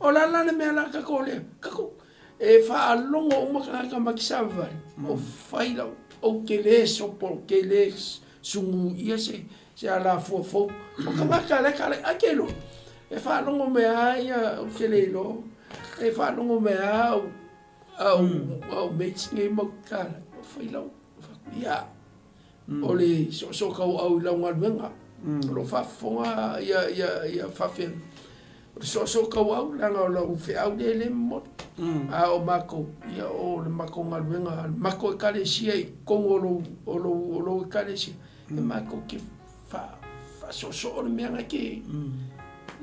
o le a la le mea la tatou lea, tatou, e faalogo uma tagata ma te savavali, o fai lau, ou te le sopo, ou te le sumuia se, se alafua fou. O tagata la e kalai, ai ke iloa. E faalogo mai lava ia, ou te le iloa, e faalogo mai lava au, au, au mates nei matou te kalai, o fai lau, ia, o le soosootaua i lau galuega, o lo o faafofoga ia, ia, ia faafeagai. O le soosootaua leaga o lau feau lea e le momoli. A o matou, ia o le matou galuega, le matou ekalesia i totonu o lou, o lou, o lou ekalesia, e matou te faasoosoo le mea na te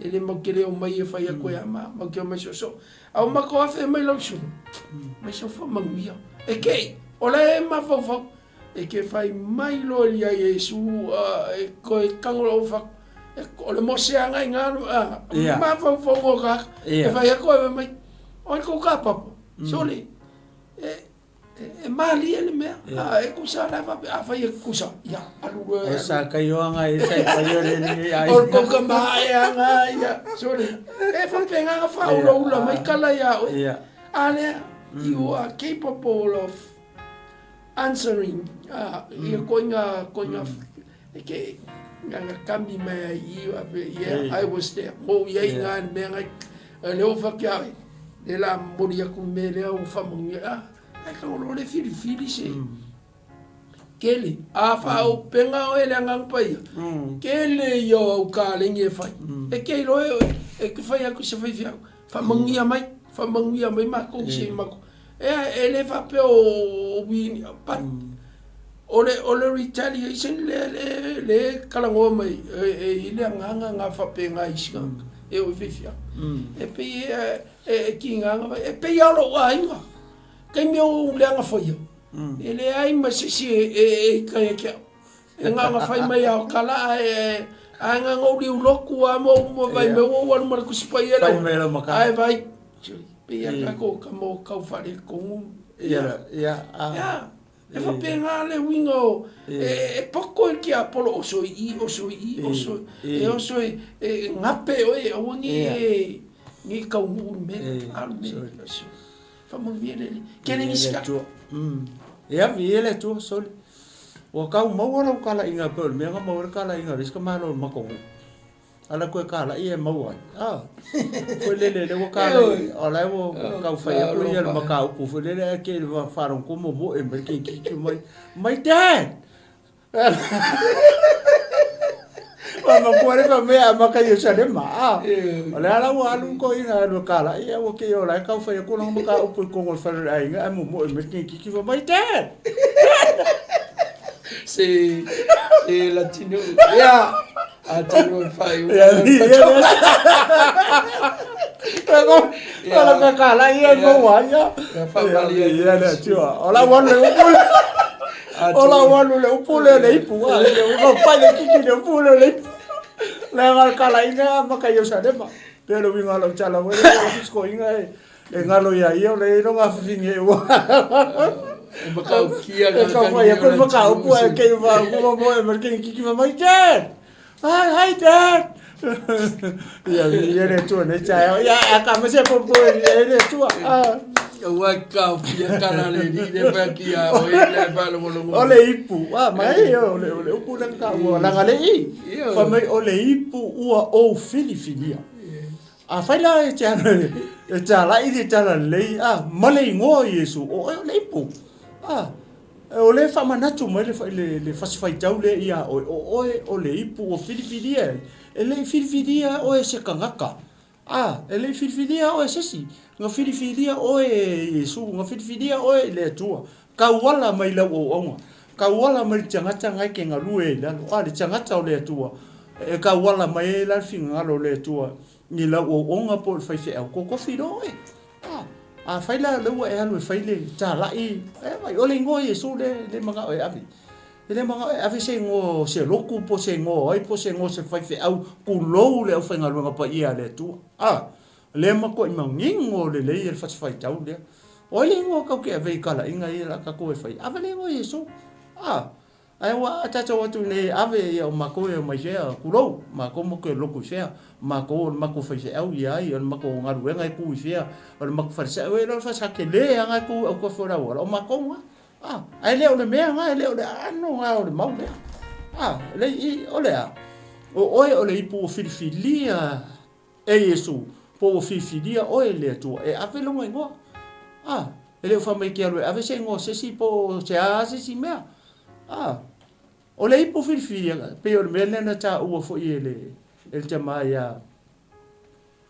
e le matou te le omai e fai atu e a ma matou te omai soosoo. A o matou afe mai lau susuga, mai sau faamanuia. E kei, o la e mafaufau, e ke fai mai loa ia Iesu e koe tago lou fa o le moseaga i ngā mafaufauga o kāka. E fai atu e mai, o ai kou kāpapa, sole, e E malie le mea, a e kusa la faapea, afai e kusa, ia, alu loa e alu. Sa kaioanga e sa i pai o le ni ai. O ko ka maeanga ia, sorry. E faapena na faaulaula mai kala ia oe. Ia. A lea, you are capable of answering ia koinga, koinga, e ke, nga nga kami mai ai i, yeah, I was there. Mo ia i ngā mea ngai, le o whakia ai, le la momoli aku le mea lea ua faamanuia, ah, ai ka olo le filifili se. Kele, a whaopenga oe le Agaga Paia, kele ia o au kalegi e whai. E ke iloa e oe, e ke whai aku se whaiwhiau, faamanuia mai, faamanuia mai makou se makou. E, e le faapea o wini, but o le, o le retaliation lea le, le kalagoa mai e, e i le agaga nga faapena i isi tagata e oo i faifeau. E pei e, e, e kigaga mai, e pei lava o lou aiga, taimi o ou leaga faia, e leai ma se isi e, e, e ika ia te au. E ngaga fai mai ao kala ae ae ngaga ou liu loku a mo mo vai me ou alu ma le Tusi Paia Fai mai lau maka. Ae vai. Pei a kako ka mo kau fale kongu. Ia ia a. Ia. E faapena le uiga o e poko i ke apolo oso i i oso i i oso e oso e gape oe aua ne i ne i taunuu le mea a le mea. Faamanuia le Alii. Kele nisi ka. Ia, viia le Atua, sole. Ua kau maua lau kalaiga pei o le mea na maua ai le kalaiga o le isi tamaloa o le matou nuu. A la koe kalai e maua ai. Ah. Foi lele le ua kalai, o la ua kau fai aku ia le mataupu foi lele ae ke faalogo momoe mai le keikiki mai, my dad! Matua le fai mai e amata i Ierusalema, a. O lea la ua alu toeaina alu e kalai, ae ua te i o la e tau fai atu lana mataupu i totonu o le fale o le aiga, ae momoe mai le teineitiiti fai mai, Dad! Se, se Latino, ia, atonu e faaiu. Ia, ia, Ia, la kalai ia maua ai, ia. Ia, faamalie atu. Ia, le Atua. O la ua alu le upu. O la ua alu le upu lea o le ipu. Ua pai le kiki le upu lea o le ipu. Leaga o le kalaiga e amata i Ierusalema. Pei o le uiga o lau tala foi lea, o le fisikoiga e galo ia ia, o le iloga fafine ua. E matautia E tau fai atu le mataupu ae kei ma moe ma le kiki ma mai, Dad! Hi, hi Dad! Ia, ia le Atua nei taeao. Ia, a ka ma se popo e le Atua. Ah. Ua kaofia tala le ni le fa ki a o le fa longo longo. O le ipu. Ah, mai o le o le upu le ka ua langa le i. Fa mai o le ipu ua ou filifilia. A fai la e te e te alai le tala lelei a ma le igoa o Iesu o oe o le ipu. Ah, O lea e faamanatu mai le, le fasi faitau lea ia oe, o oe o le ipu ua filifilia ai. E le i filifilia oe e se tagata. A, e le i filifilia oe e se isi. Na filifilia oe e Iesu, na filifilia oe e le Atua. Tauala mai lau auauna. Tauala mai le tagata na e te galue ai i lalo. A, le tagata o le Atua. E tauala mai ai la le finagalo o le Atua i lau auauna po o le faifeau. Totofi loa oe. A, afai la o lea ua e alu e fai le talai, e vaai, o le igoa o Iesu lea e le manao e ave. E le manao e ave se igoa o se lotu po o se igoa o ai po o se igoa o se faifeau, tulou le aufaigaluega paia a le Atua. A, lea matuai manino lelei e le fasi faitau lea. O ai le igoa tatou te ave i talaiga ia o le a tatou e fai? Ave le igoa o Iesu. A, Ae ua tatou o atu nei e ave ia o matou e omai fea, tulou, matou matou te lotu i fea, matou o le matou faifeau ia ai, o le matou galuega e tu i fea, o le matou falesa, ua iloa le falesa tele lava na e tu i autafa o le auala, o matou na. A, ae le o le mea na, e le o le aano na o le mau lea. A, le i, o le a? O oe o le ipu ua filifilia e Iesu, po ua filifilia oe e le Atua e ave lona igoa. A, e le o fai mai e te alu e ave se igoa o se isi po o se a se isi mea. A, o le ipu filifilia, pei o le mea lea na taua foi e le, e le tama ia,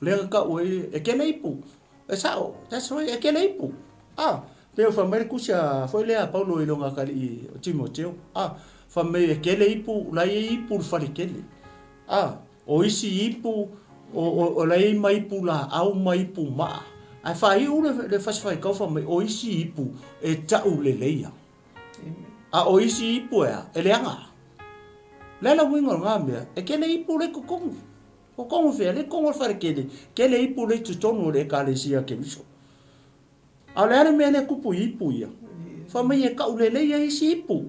lea na tau ai, e tele ipu. E sao, that's right, e tele ipu. A, pei o fai mai le tusi a, foi lea a Paulo i lona atalii o Timoteo. A, fai mai e tele ipu, la e i ai ipu i le fale tele. A, O isi ipu, o la e i ai ma ipu laau ma ipu maa. Ae faaiu le fasi faitau fai mai, o isi ipu e tau leleia. A o isi ipu e a? E leaga. O le a le uiga o lena mea? E tele ipu la e i totonu. Totonu fea? La e i totonu o le faletele. Tele ipu la e i totonu o le Ekalesia a Keriso. A o le a le mea lea e tupu i ipu ia? Fai mai e tau lelei ai isi ipu,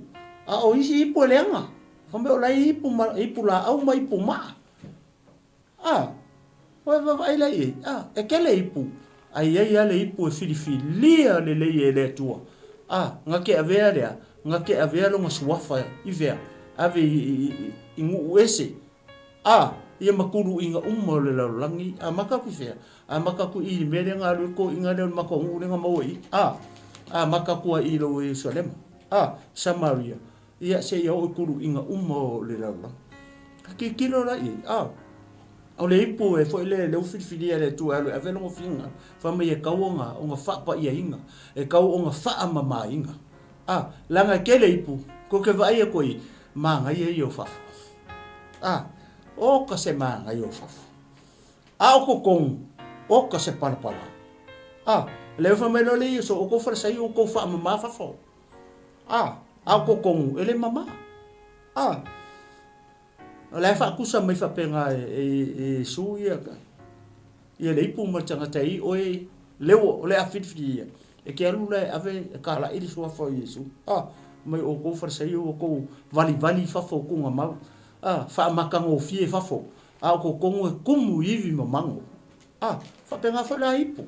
a o isi ipu e leaga. Fai mai o la e ipu, ma, ipu laau ma ipu maa. A, ua e vaavaai la i ai, a, e tele ipu, ae i ai lava le ipu e filifilia lelei e le Atua. A, na te avea lea, na te avea lona suafa i fea? Ave i, i, i, i nuu ese. A, ia ma tuluiga uma o le lalolagi, amata atu i fea? Amata atu i i le mea lea na alu ai le toeaina lea o le matou nuu lea na maua i i. A, amata atu ai i lou Ierusalema. A, Samaria, ia seia oo i tuluiga uma o le lalolagi. Tilotilo la i ai, a, o le ipu e foi lea, lea ua filifilia e le Atua e alu e ave lona finagalo, fai mai e tau ona, ona faapaiaina, e tau ona faamamaina. A, leaga e tele ipu, tou te vaai atu ai, manaia ia o fafo. A, oka se manaia o fafo. A o totonu, oka se palapala. A, lea fai mai loa le Iesu, o tou Farisaio, ua tou faamama fafo. A, a o totonu, e le mama. A, o la e faatusa mai faapena e, e, e Iesu ia, ia le ipu ma le tagata i oe, lea ua, o le a filifili ia. E te alu la e ave e kalaʻi le suafa o Iesu. A, mai outou Farisaio ua tou valivali i fafo o tugamau. A, faamatagofie i fafo, a o totonu e kumu i ivi ma mago. A, faapena foi la ipu.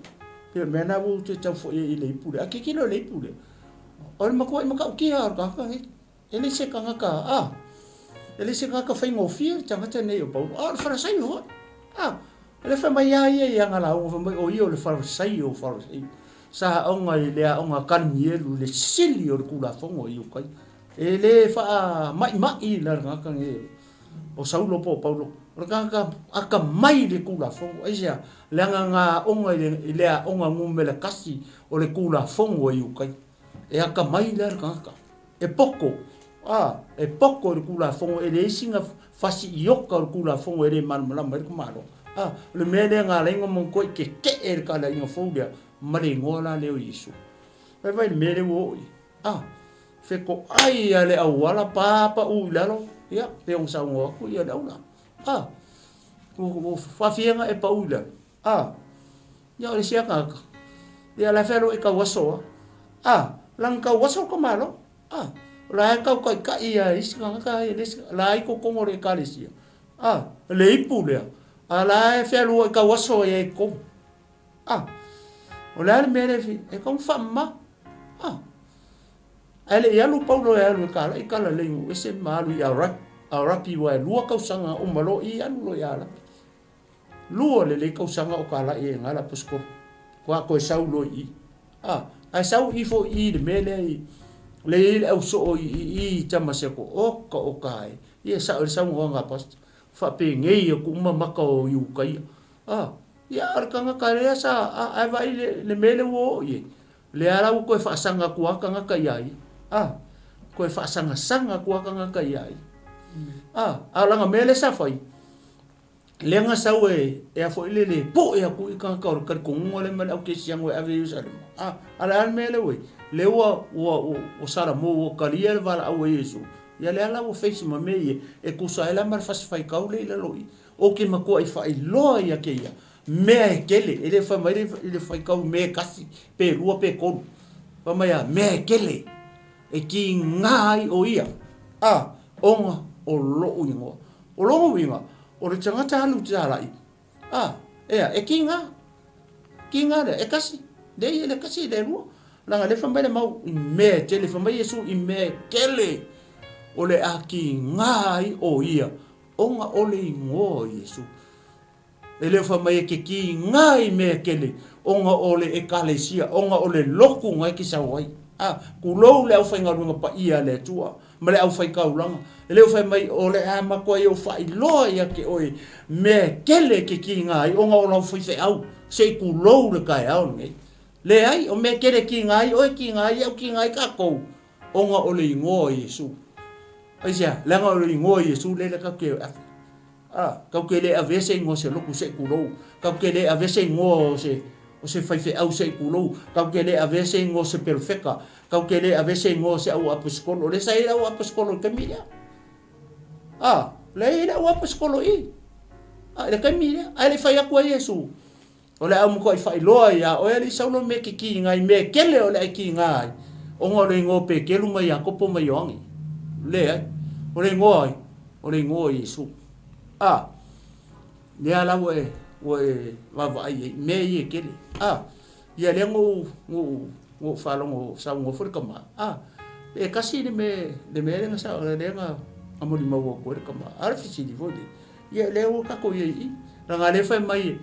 Pei o le mea lena ua ou toe tau foi ai i le ipu lea. A tilotilo i le ipu lea, o le matuai matautia lava o le tagata nei. E le se tagata, a, e le se tagata faigofie le tagata nei o Paulo, a o le Farisaio foi. A, o lea fai mai lava ia i ana lauga, fai mai o ia o le Farisaio o Farisaio. Sa aoga i le aoga a Kalimielu, le sili o le Tulafono i utai. E le faamaimai la le tagata nei. O Saulo po o Paulo, o le tagata akamai i le Tulafono. Aisea? Leaga na aoga i le aoga numera tasi o le Tulafono a Iutai. E akamai la le tagata. E poto, a, e poto i le Tulafono, e leai sina fasi ioka o le Tulafono e le malamalama ai le tamaloa. A, o le mea lea na ala ai ona matuai tetee e le talaiga fou lea ma le igoa la lea o Iesu. Vaai i le mea lea ua oo i ai. A, fetoai lava le auala pa pau i lalo, ia, pei ona saunoa atu ia le aula. A, ua faafia ona e pau i lalo. A, ia o le isi lava tagata, ia o la e fealuai tauaso lava. A, lana tauaso le tamaloa. A, o la e tau taitai lava e isi tagata ia le isi, o la e i totonu o le ekalesia. A, le ipu lea, a la e fealuai tauaso ai lava i totonu. A, o le a le mea lea e fia, e tatau ona faamama. A, ae le i alu Paulo e alu e kalai kala lei nuu ese ma alu i Arapi aua e lua tausaga uma loa i alu loa i Arapi. Lua lelei tausaga o kalai ai i ina le aposetolo. Faatoa toe sau loa i i. A, ae sau i foi i i le mea lea i, lea e i ai le ausoo i i i Tamaseko, oka oka e, ia e sao ai le saunoaga a Pastor, faapenei atu uma maka o Iutaia. A, Ia, o le tagata lea sa, a, ae vaai le, le mea lea ua oo i ai. Lea la ua toe faasaga atu lava tagata iā ia. A, toe faasagasag atu lava tagata iā ia. A, a o lana mea lea sa fai, lea na sau e, e a foi lele, e poe atu i tagata o le talitonuga lea ma le au kerisiano e ave i Ierusalema. A, a o le a le mea lea ua i ai? Lea ua, ua, ua, ua salamo, ua talia le valaau a Iesu, ia lea la ua face ma mea ia, e tusa ai la ma le fasi faitau lea i lalo i i. Ou te matuai faailoa ia te ia mea e tele, e le fai mai i le faitau mea e tasi, pe lua pe tolu. Fai mai a, mea e tele, e tiga ai o ia, a, ona o lou igoa. O lona uiga, o le tagata alu i te talai, a, ea, e tiga, tiga lea, e tasi, leai e le tasi e le lua. Leaga lea fai mai le mau i mea e tele, fai mai Iesu i mea e tele, o le a tiga ai o ia Ona o le igoa o Iesu. E le o fai mai e ke kiga i mea kele, ona o le ekalesia, ona o le lotu na e ke sau ai. A, tulou le aufaigaluega paia a le Atua, ma le aufaitaulaga. E le o fai mai o le a matuai ou faailoa ia te oe mea kele e ke kiga ai, ona o lau faifeau, se i tulou le taeao lenei. Leai, o mea kele e kiga ai oe, kiga ai au, kiga ai tatou, Ona o le igoa o Iesu. Aisea? Leaga o le igoa o Iesu lea tatou te ave. A, tatou te le avea se igoa o se lotu se i tulou. Tatou te le avea se igoa o se o se faifeau se i tulou. Tatou te le avea se igoa o se perofeta. Tatou te le avea se igoa o se au aposetolo. O lea sa i ai le au aposetolo i le taimi lea. A, lea e i ai le au aposetolo i i. A, i le taimi lea. Ae le i fai atu ai Iesu. O le a matuai faailoa iā oe alii Saulo mea e kikiga ai, mea e kele o le a e kiga ai, ona o le igoa o Peteru ma Iakopo ma Ioane. Leai. O le igoa ai? O le igoa o Iesu. A, lea la ua e, ua e vaavaai ai, mea ia e kele. A, ia lea na ou, na ou, na ou faalogo saunoa foi le tama, a, e tasi le mea, le mea lea na sa, lea na molimau atu ai le tama. A o le fesili foi lea, Ia lea ua tatou i ai i i. Leaga lea fai mai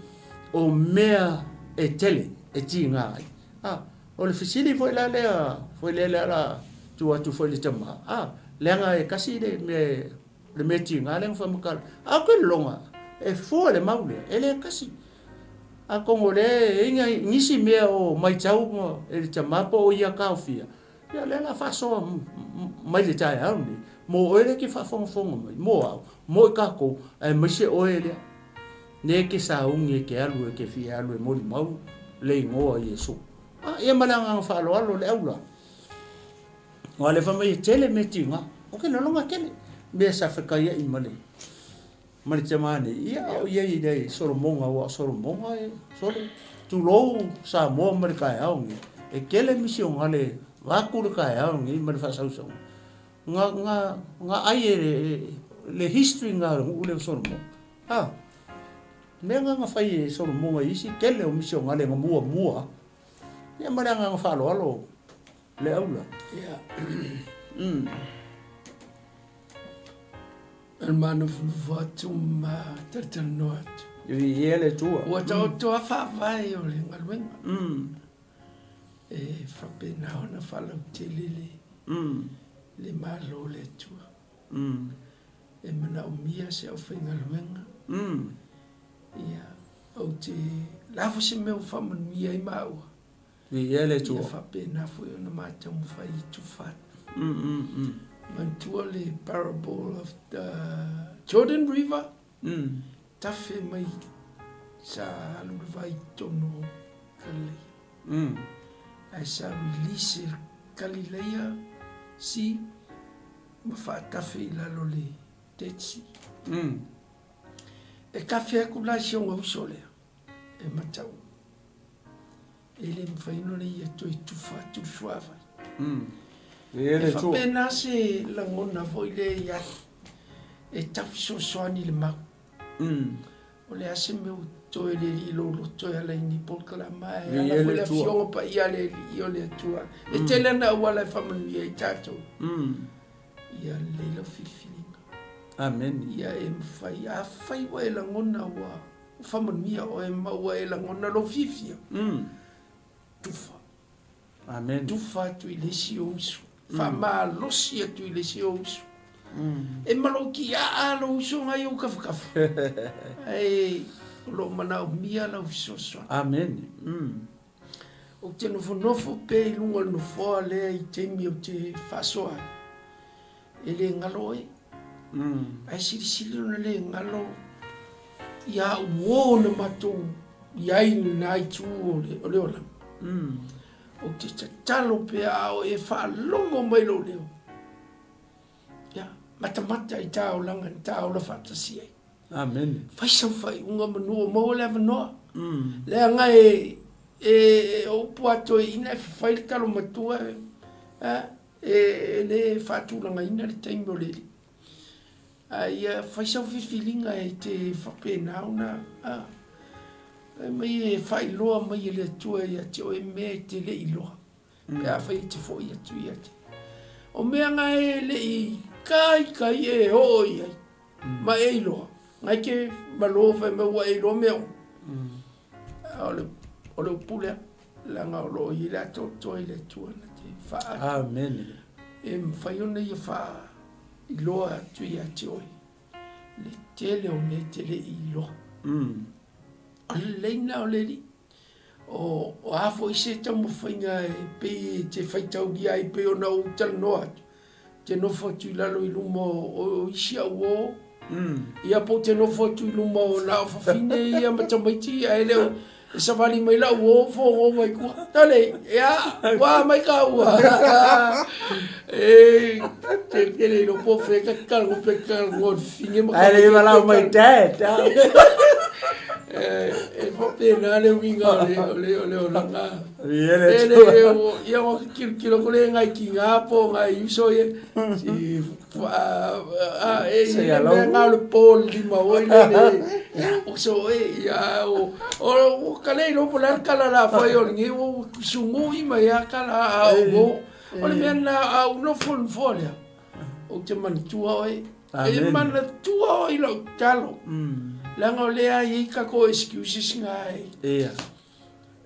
o mea e tele e tiga ai. A, o le fesili foi la lea, foi lea lea la tuu atu foi i le tama, a, leaga e tasi le mea, le mea tiga lea na faamatala. A ou te lologa, e fua le mau lea, e le tasi. Atonu o lea e i ai nisi mea o matau e le tama po o ia taofia, Ia, o lea o le a faasoa mai le taeao lenei, mo oe lea e te faafogafoga mai, mo au, mo i tatou, aemaise oe lea, lea e te sauni e te alu e te fia alu e molimau le igoa o Iesu. A, ia ma le agaga faaaloalo le aula. Aua o lea fai mai e tele mea tiga, ou te lagona tele mea sa fetaiai ma le ma le tama nei, ia a o i ai i le Solomoga, aua o Solomoga e sole, tulou Samoa ma le taeao lenei, e tele misionale vaeatu le taeao lenei ma le faasausauga, na, na, na ai e le, le history na a le nuu lea o Solomoga. A, mea na na fai e Solomoga i isi tele o misionale na muamua, ia ma le agaga faaaloalo le aula. Ia. O le manofonofo atu ma talatalanoa atu. Viia le Atua. Ua taoto lava faavae o le galuega. E faapena ona faalautele le Malo o le Atua. E manaomia se aufaigaluega. Ia, ou te lafo se mea ua faamanuia ai maua. Viia le Atua. Ia faapena foi ona ma taumafai e tufa atu. Manatua le parable of the Jordan River, tafe mai sa alu le vai i totonu o Kalileia. Ae sa release e Kalileia sea ma faatafe i lalo le Dead Sea. E tafe atu la si ona uso lea e matau e le mafai ona ia toe tufa atu le suavai. E faapena se lagona foi lea ia e tau fesoasoani i le mau. O le a se mea ua totoe e le Alii i lou loto e ala i nei polokalama ae ala foi le Afioga Paia a le Alii o le Atua. E tele ana auala e faamanuia ai tatou. Ia lelei lau filifiliga. Amene. Ia e mafai, afai ua e lagona ua faamanuia oe ma ua e lagona lou fiafia, tufa. Amene. Tufa atu i le isi ou uso. Faamalosi atu i le isi ou uso. E malokiaa lou uso ngai ou kafakafa. Ae o lo o manaomia lau fesoasoani. Amene. Ou te nofonofo pea i luga o le nofoa lea i taimi ou te faasoa ai, e le galo oe. Ae silisili ona le galo ia au uo na matou i ai i lena itu o le olaga. Ou te tatalo pea a o e faalogo mai lou leo, ia, matamata i ta olaga na ta ola faatasi ai. Amene. Fai sau faaiuga manu o maua le avanoa. Leaga e e o upu a toeaiina e fafai le talo matua e le faatulagaina le taimi o le alii. A ia fai sau filifiliga e te faapena ona fai mai e faailoa mai e le Atua ia te oe mea e te le i iloa. Pe afai e te foi atu ia te. O mea na e le i kaikai e oo i ai, ma e iloa, ngai ke malo fai mai ua e iloa mea uma. A o le upu lea, leaga o lo o i ai le atoatoa i le Atua na te faaali. Amene. E mafai ona ia faailoa atu ia te oe le tele o mea e te le i iloa. O le lelei lena o le Alii. O a foi se taumafaiga e pei e te faitaulia ai pei ona ou talanoa atu, ou te nofo atu i lalo i luma o isi au uo, ia po ou te nofo atu i luma o na o fafine ia ma tamaiti ae le o e savali mai lau uo fogo mai tua. Tale, ia, ua mai ka ua. E, te te le ilo po fe ka kalago pe kalago fafine ma Ae le valaau mai dad. E faapena le uiga o le o le o le olaga. Ia le E le o ia o kilokilo ko le ngai ki ngā po ngai uso ia. Si a e i le mea ngā o le po lima o i le le o so e ia o o ka le ilo po la kala la fai o ngi o sungu i mai a kala a o o le mea na a u no fo fo lea. Ou te manatua oe. E manatua oe i lau tatalo. Leaga o lea e i ai tatou excuses na e. Ia.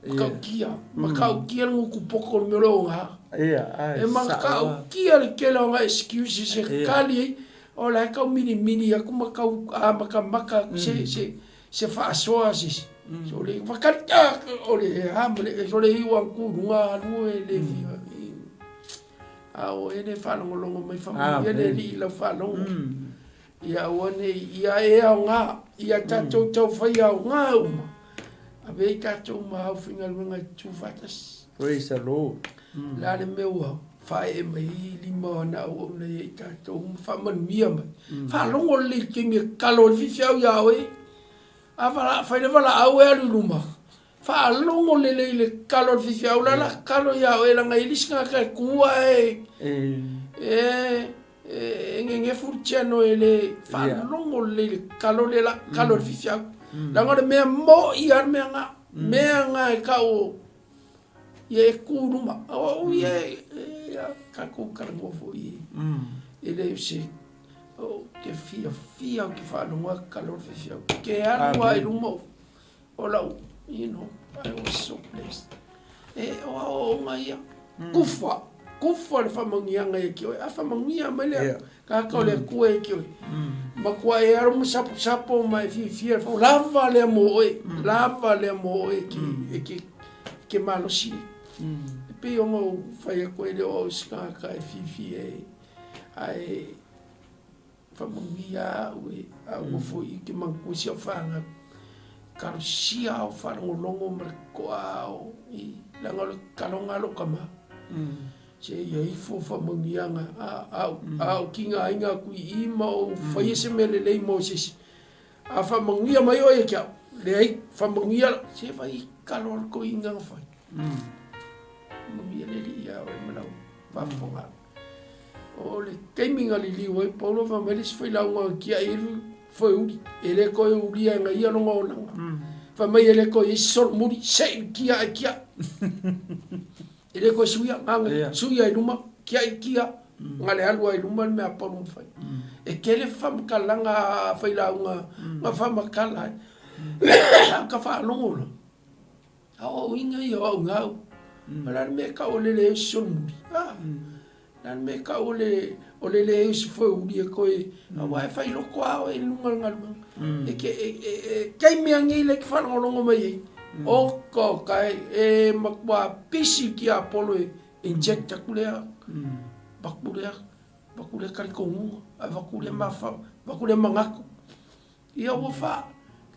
Matautia. Matautia le gutu poto o le mea o le oga. Ia, ae. E matautia le tele o na excuses e kali ai. O la e tau milimili atu ma tau amatamata atu se, se, se faasoa a se isi. So le whakali, ah, o le a ma le, so le iu ang ku lunga alu e le fia. A o e le faalogologo mai faamanuia le Alii i lau faalogo. Ia aua ne i ia e aoga, ia tatou taufai aoga uma, ave ai tatou ma aufaigaluega e tutu faatasi. Praise the Lord. O le a le mea ua faaee mai ai lima o ana auauna ia i tatou ma faamanuia mai. Faalogo lelei i le taimi e tatalo ai le faifeau ia oe. A fai le valaau e alu i luma, Faalogo lelei i le tatalo a le faifeau la la tatalo ia oe leaga e i ai le isi tagata e tu ae e gegefu le channel e le faalogo lelei i le tatalo lea la tatalo a le faifeau. Leaga o le mea moi lava le mea na, mea na e tau o ia e tu i luma. O au ia e tatou talanoa foi e le o se ou te fiafia ou te faalogo lava tatalo le faifeau. Ke alu lava i luma o O lau, you know, I was so blessed. E, o aoaoga ia. Kufa, kufa le faamanuiaga ia ki oe. A faamanuia mai lea, yeah. Kaka o le Atua ia ki oe. Matua e alo ma saposapo ma e fiafia le lava lea mo oe, lava lea mo oe e ke, e ke, e ke malosi ai. E pei ona ou fai atu e le o au se tagata e fiafia e, ae faamanuia au e a ua foi i ke manatua si au fanau. Talosia au faalogologo ma le toa o i leaga o le taloga a lou tama. Se ia ifo faamanuiaga a a ou tigaina atu i i ma ou faia se mea lelei mo se isi. A faamanuia mai oe ia te au, leai, faamanuia lau, se vai i kalo a le toeaina na fai. Manuia le Alii ia oe ma lau faafofoga. O le taimi na liliu ai Paulo fai mai le isi failauga na tiai ai le foeuli, e le toe ulia e na ia lona olaga. Fai mai e le toe i ai se solomuli, se i tiai tiai. E le toe suia, na ona suia i luma, tiai tia, na le alu ai i luma le mea a Paulo na fai. E tele faamatalaga a failauga na faamatala ai, a ka faalogo la, a o uiga ia o au gau. O le a le mea e tau o le leai o se solomuli? A, o le a le mea e tau o le o le leai o se foeuli e toe, aua e fai loko lava oe i luga o le galuega. E ke, e, e, e taimi lava nei lea e te faalogologo mai ai, oka oka e, e matua pisi le tiapolo e inject atu lea, avatu lea, avatu lea talitonuga, avatu lea mafaufau, avatu lea manatu. Ia ua faa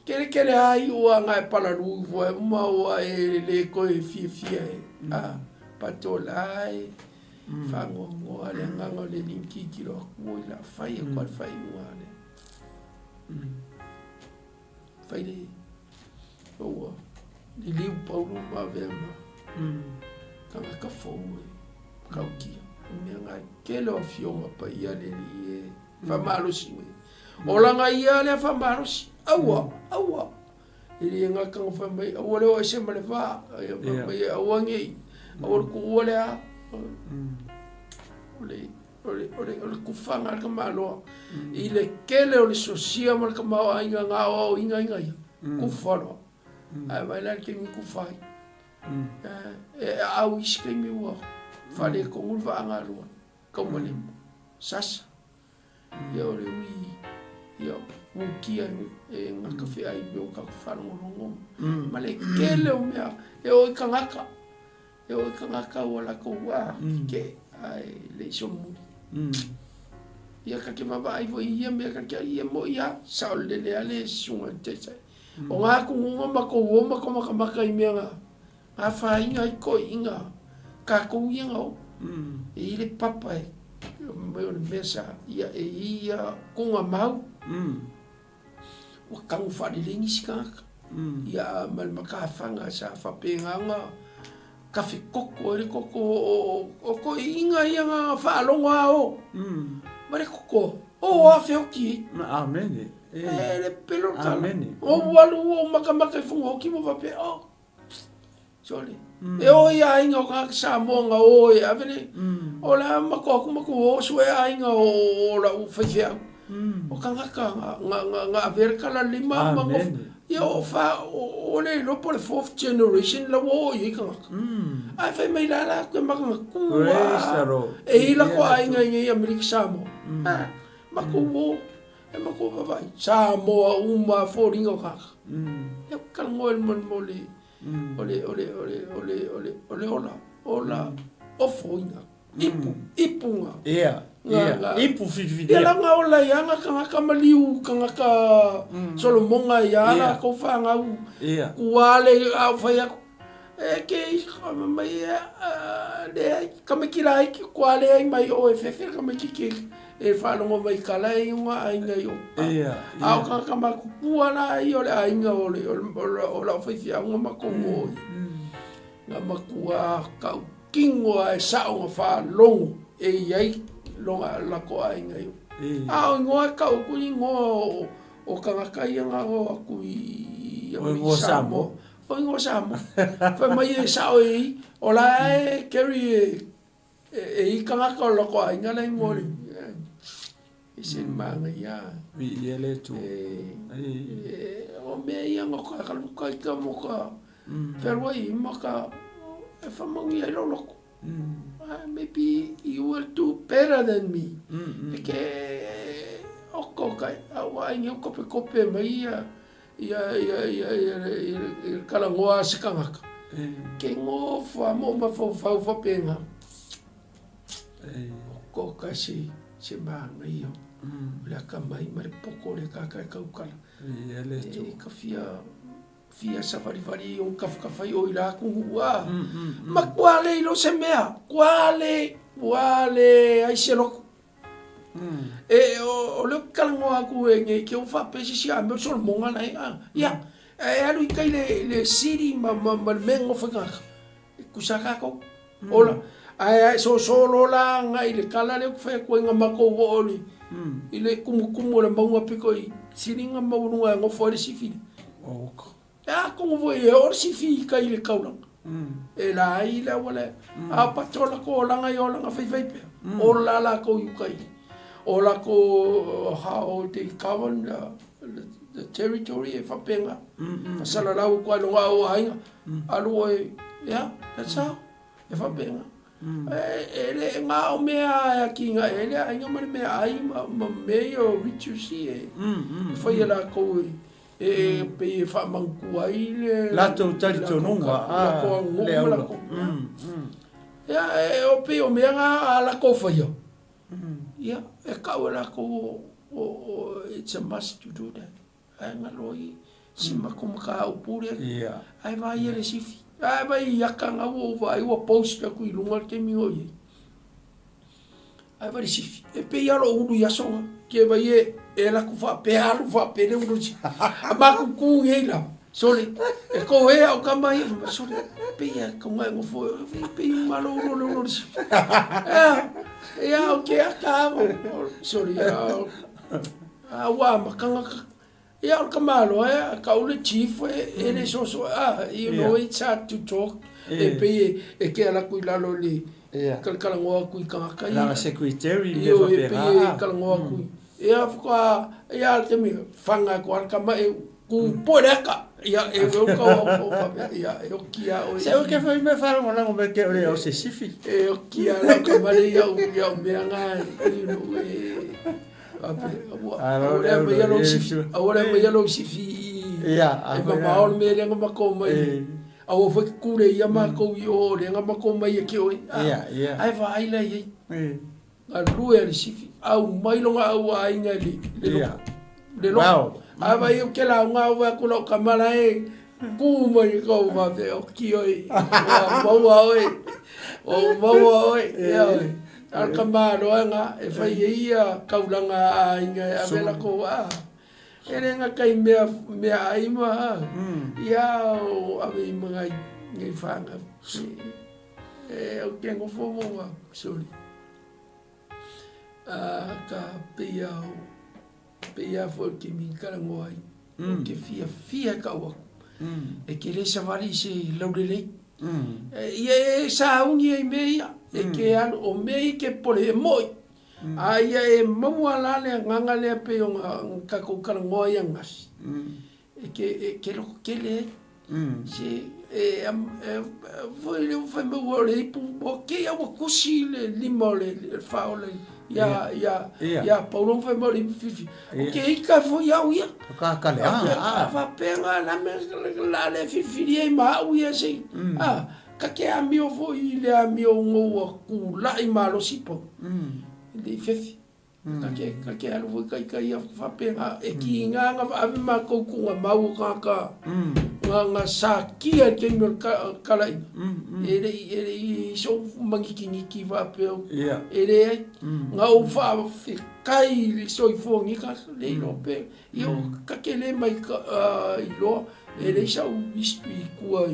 kerekere ai ua na e palalu ifo ai uma ua e le toe fiafia e a patolai faanoanoa le agaga o le Alii tilotilo atu oi la fai atu a le faaiuga lea. Fai le ua liliu Paulo ma avea ma tagata fou e matautia. O mea na e tele o afioga paia a le Alii e faamalosi mai. Olaga ia lea faamalosi, aua, aua. E le gata na fai mai, aua le o ese ma le va. Ia fai mai, aua nei, aua le tuua le a. O le, o le, o le, o le kufaga a le tamaloa. I le tele o le sosia ma le tamaoaiga na aoaoina ai na ia, kufa loa. Ae vaai la i le taimi kufa ai. E aau isi taimi ua faaletonu le vaa galua, taumalima, sasa. Ia o le ui, ia ukia e gata feai mea o tatou faalogologo ma le tele o mea e oo i tagata, e oo i tagata ua latou a ke ae le i solomuli. Ia ta te vaavaai foi i ia mea ta te ia moi lava, saolele lava le susuga i le taitai. O ngā tunuga matou o matou matamata i mea na afaina ai toeaiina tatou ia na o. E i ai le papa e mai o le mea sa ia e i ai ia kuga mau. Ua tanu faalelei nisi tagata. Ia ma le matafaga sa faapena ona kafe koko ai le koko o toeaiina ia na faalogo lava o. Ma le koko o afe oti ai. Amene. E le pelo le tala. Ou alu ou matamata i Fugaoki ma faapea, oh, sole. E o i aiga o tagata Samoa na o e ave le, o le a matou atu matou o sue aiga o lau faifeau. O tagata na avea le tala lima ma nofo. Ia o fa, o le iloa po o le fourth generation la ua oo i ai tagata. Ae fai mai la la ke makanatu a e i lako aiga i nei Amerika Samoa. Matou o. E matou vaavaai, Samoa uma foliga o tagata. Ia talanoa i le mea o le, o le, o le, o le, o le, o le, o le ola, ola ofoina, ipu, ipuga. Ia, ia, ipu filifilia. Ia la nga ola ia nga tagata maliu, tagata Solomoga ia latou fanau, kua le a ou fai atu, E ke mai e leai, tamaiti laiti kua leai mai o e fefe tamaiti ke e faalogo mai kala e i nga aiga i o. A o tagata matutua la ia o le aiga o le o lau faifeau nga matou o ia. Nga matua tautino a e sao nga faalogo e i ai lona latou aiga i o. A o igoa e tau atu igoa o tagata ia nga o atu i Samoa. O ingoa Samoa. Fai mai e sao e i, o la e carry e, e, e i tagata o loko aiga la ingoa le. E se manaia. Viia le Atua. E, e, o mea ia no ka ka luka i ka mo ka whenua i ma ka e whamangi ai lo loko. Maybe you will do better than me. E ke oko kai. vaai nei o kopekope mai ia ia ia ia ia ia le kalagoa a se kangaka. Ke ngofo a mo mafaufau faapena. O ko se se manaia o le akamai ma le poto o le kaka e kaukala. E ka fia fia savalivali o kafakafa i o i la atunuu a. Ma kua le ilo se mea, kua le, kua le ai se loko. E o le kalanoa atu e nei ke o faapea se isi a mea o Solomoga la e a. Ia, e alu i tai le city ma ma le mea e nofo ai tagata. E tusa tatou. Ola. Ae ae soso loa la agai i le tala lea ou te fai atu ai na matou oo i le tumutumu o le mauga pito i sili na maualuga e nofo ai le sifi lea. E atonu foi e oo le sifi i tai i le taulaga. E la ai le auala e. A o pato latou olaga i olaga faifai pea, ola latou i uka i o latou how they govern the territory e faapena. Fasalalau atu lava i lona au aiga, alu oe, yeah, that's how, e faapena. E le na o mea e atinae ai le aiga ma le meaai ma mea ia o rituals e fai e latou e pei e faamautu ai le latou talitonuga, latou aganuu ma latou ia e o pei o mea na a latou faia ia e tau e latou o it's a must to do that ae galo ai si matou mataupu lea ae vaai e le sifi ae vaai i aka na ua ou vaai ua post atu i luga le taimi na ou i ai. Ae vai le sifi, e pei lava lou ulu i aso na, ke vai e, e alu atu faapea alu faapea le ulu i A matou tu nei la, sole, e koe au tama ia, sole, pei lava e tau e nofo, e pei uma lou ulu o le ulu o le sifi. Ea, ia o ke aka sole, a ua amataga Ia o le tamaloa e kau le chief e le soso a you know it's hard to talk e pei e ke ala atu i lalo i le kalakalanoa atu i tagata ia. Lana secretary mea faapena. E pei e kalanoa atu ia faatoa ia le taimi fana atu lava le tama e tu poe le aka ia e o ka o faapea ia e oki a oe. Se o ke fai mea faalagolago mai ke ole o se sifi. E oki a lau tama le ia'u mea na you know e. Aua le aumaia lou sifi, aua le aumaia lou sifi i i, e mamao le mea lea na matou omai. Aua foi te kuleia matou i o, lea na matou omai ia te oe. Ae vaai la i ai. Galue a le sifi, aumai lona au aiga i le lotu. Le lotu. Ae vaai ou te lauga au vaai atu lau tama la e tu mai ka ou faapea, oki oe, ua maua oe, ua maua oe. A o le tamaloa lena e fai ai ia taulaga a aiga e ave latou a e le gata i mea meaai ma ia o ave i ma nai nai fanau e ou te nofo ma ua sorry a ka pei a Pei lava foi o le taimi na talanoa ai, ou te fiafia e tau atu, e te le savali i se laulelei. Ia e sauni ai i mea ia, e te alu, o mea ia e te popole ai, e moi, a ia e maua la le agaga lea pei ona tatou talanoa ai ananafi, e te, e te lototele ai. Se, e, foi lea ua fai mai ua o le ipu, ok, a ua kusi le lima o le faaola ia, ia, ia Paulo ma fai mai o le ipu fifi. O ke ika foi au ia. O ka ka le a. A faapea nga la me la le filifili ai ma au ia se. A, ka ke amio foi i le amio ngo ua kula'i malosi pau. Le i fefi. Ka ke, ka ke alu foi kai kai ia faapena e kiga na ave matou kuga mau o tagata nga nga sakia i le taimi o le talaiga e le i e le i i sou magitigiti faapea e leai na ou faafetai i le soifua o nei tagata le iloa pe ia ka te le mai iloa e leai sau history i tua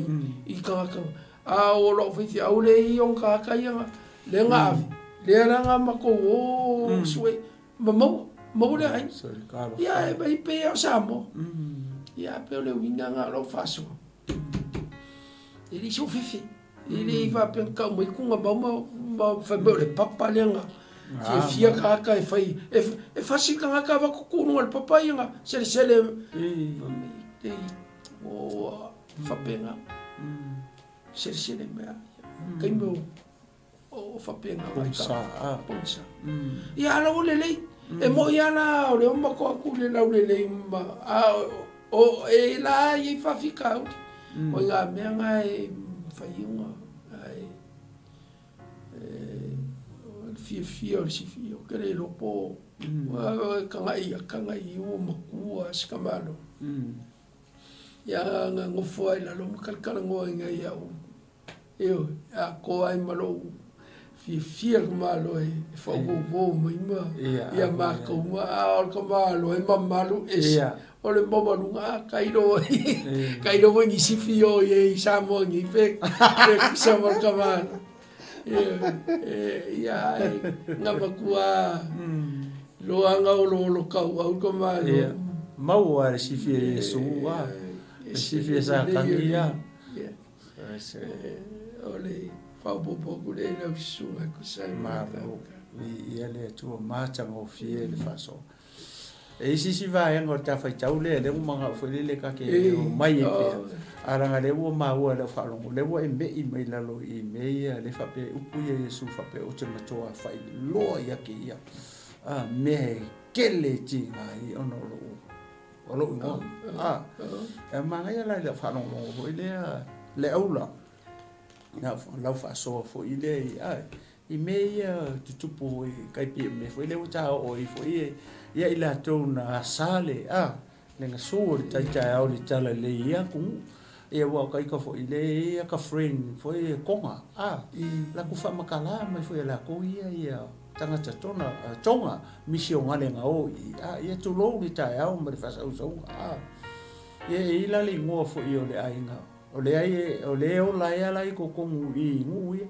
i tagata A o lou faifeau lea i ona tagata ia lea na ave, lea la na matou o sue ma maua, maua le aiga. Ia e vai pei lava o Samoa. Ia pei o le uiga lena o lau faasoa. E le i sou fefe, e le i faapea na tau mai kuga mau ma fai mai o le papa lea na fiafia tagata e fai, e fasi le tagata avatu tuu i luga o le papa ia na selesele e ua faapena. Selesele mai a taimi o faapena. Pogisa. Ia ala ua lelei. E moi lava la o lea ua matou atu i le laulelei ma a o e la e i ai faafitauli. O ina mea na e mafai ona ae o le fiafia o le sifi, ou te le iloa po o tagai ia tagai i ua matua si tamaloa. Ia na nofo lava i lalo ma talatalanoa i nai au, ioe, atoa ai ma lou fiafia le tamaloa e faauouo mai ma ia matou ma, a o le tamaloa e mamalu ese. O le maualuga, a tailo ai, tailo foi ni sifi o i ai i Samoa nei pe tusa ma le tamaloa. Ia, ae na matua loa na oloolo tauau le tamaloa. Ia, maua le sifi e Iesu, a, le sifi e Satani, a. O le faaopoopo atu lea i lau susuga e tusa ai ma le Malo, viia le Atua, matagofie le faasoa. E i ai se isi vaega o le ta faitau lea, lea ua manao foi lele ta te omai ai pea, ae leaga o lea ua maua i lau faalogo, o lea ua e me'i mai i lalo i mea ia, lea faapea e upu ia Iesu faapea ou te matua faailoa ia te ia mea e tele e tiga ai ona o lou o lou igoa. E manaia la i lau faalogologo foi lea le aula, lau faasoa foi lea i, i mea ia tutupu foi tai pei o mea foi lea ua ta oo ai foi ia i latou na asa le a le gasu o le tai taeao i le talalelei i ia atunuu. Ia aua o taita foi lea e i ai ata friend foi ia Tonga a latou faamatala mai foi e latou ia ia tagata tona Tonga misionale na o i i a ia tulou le taeao ma le faasausauga a. Ia e i ai la le igoa foi o le aiga o lea o lea e ola ai lava la i totonu i i nuu ia.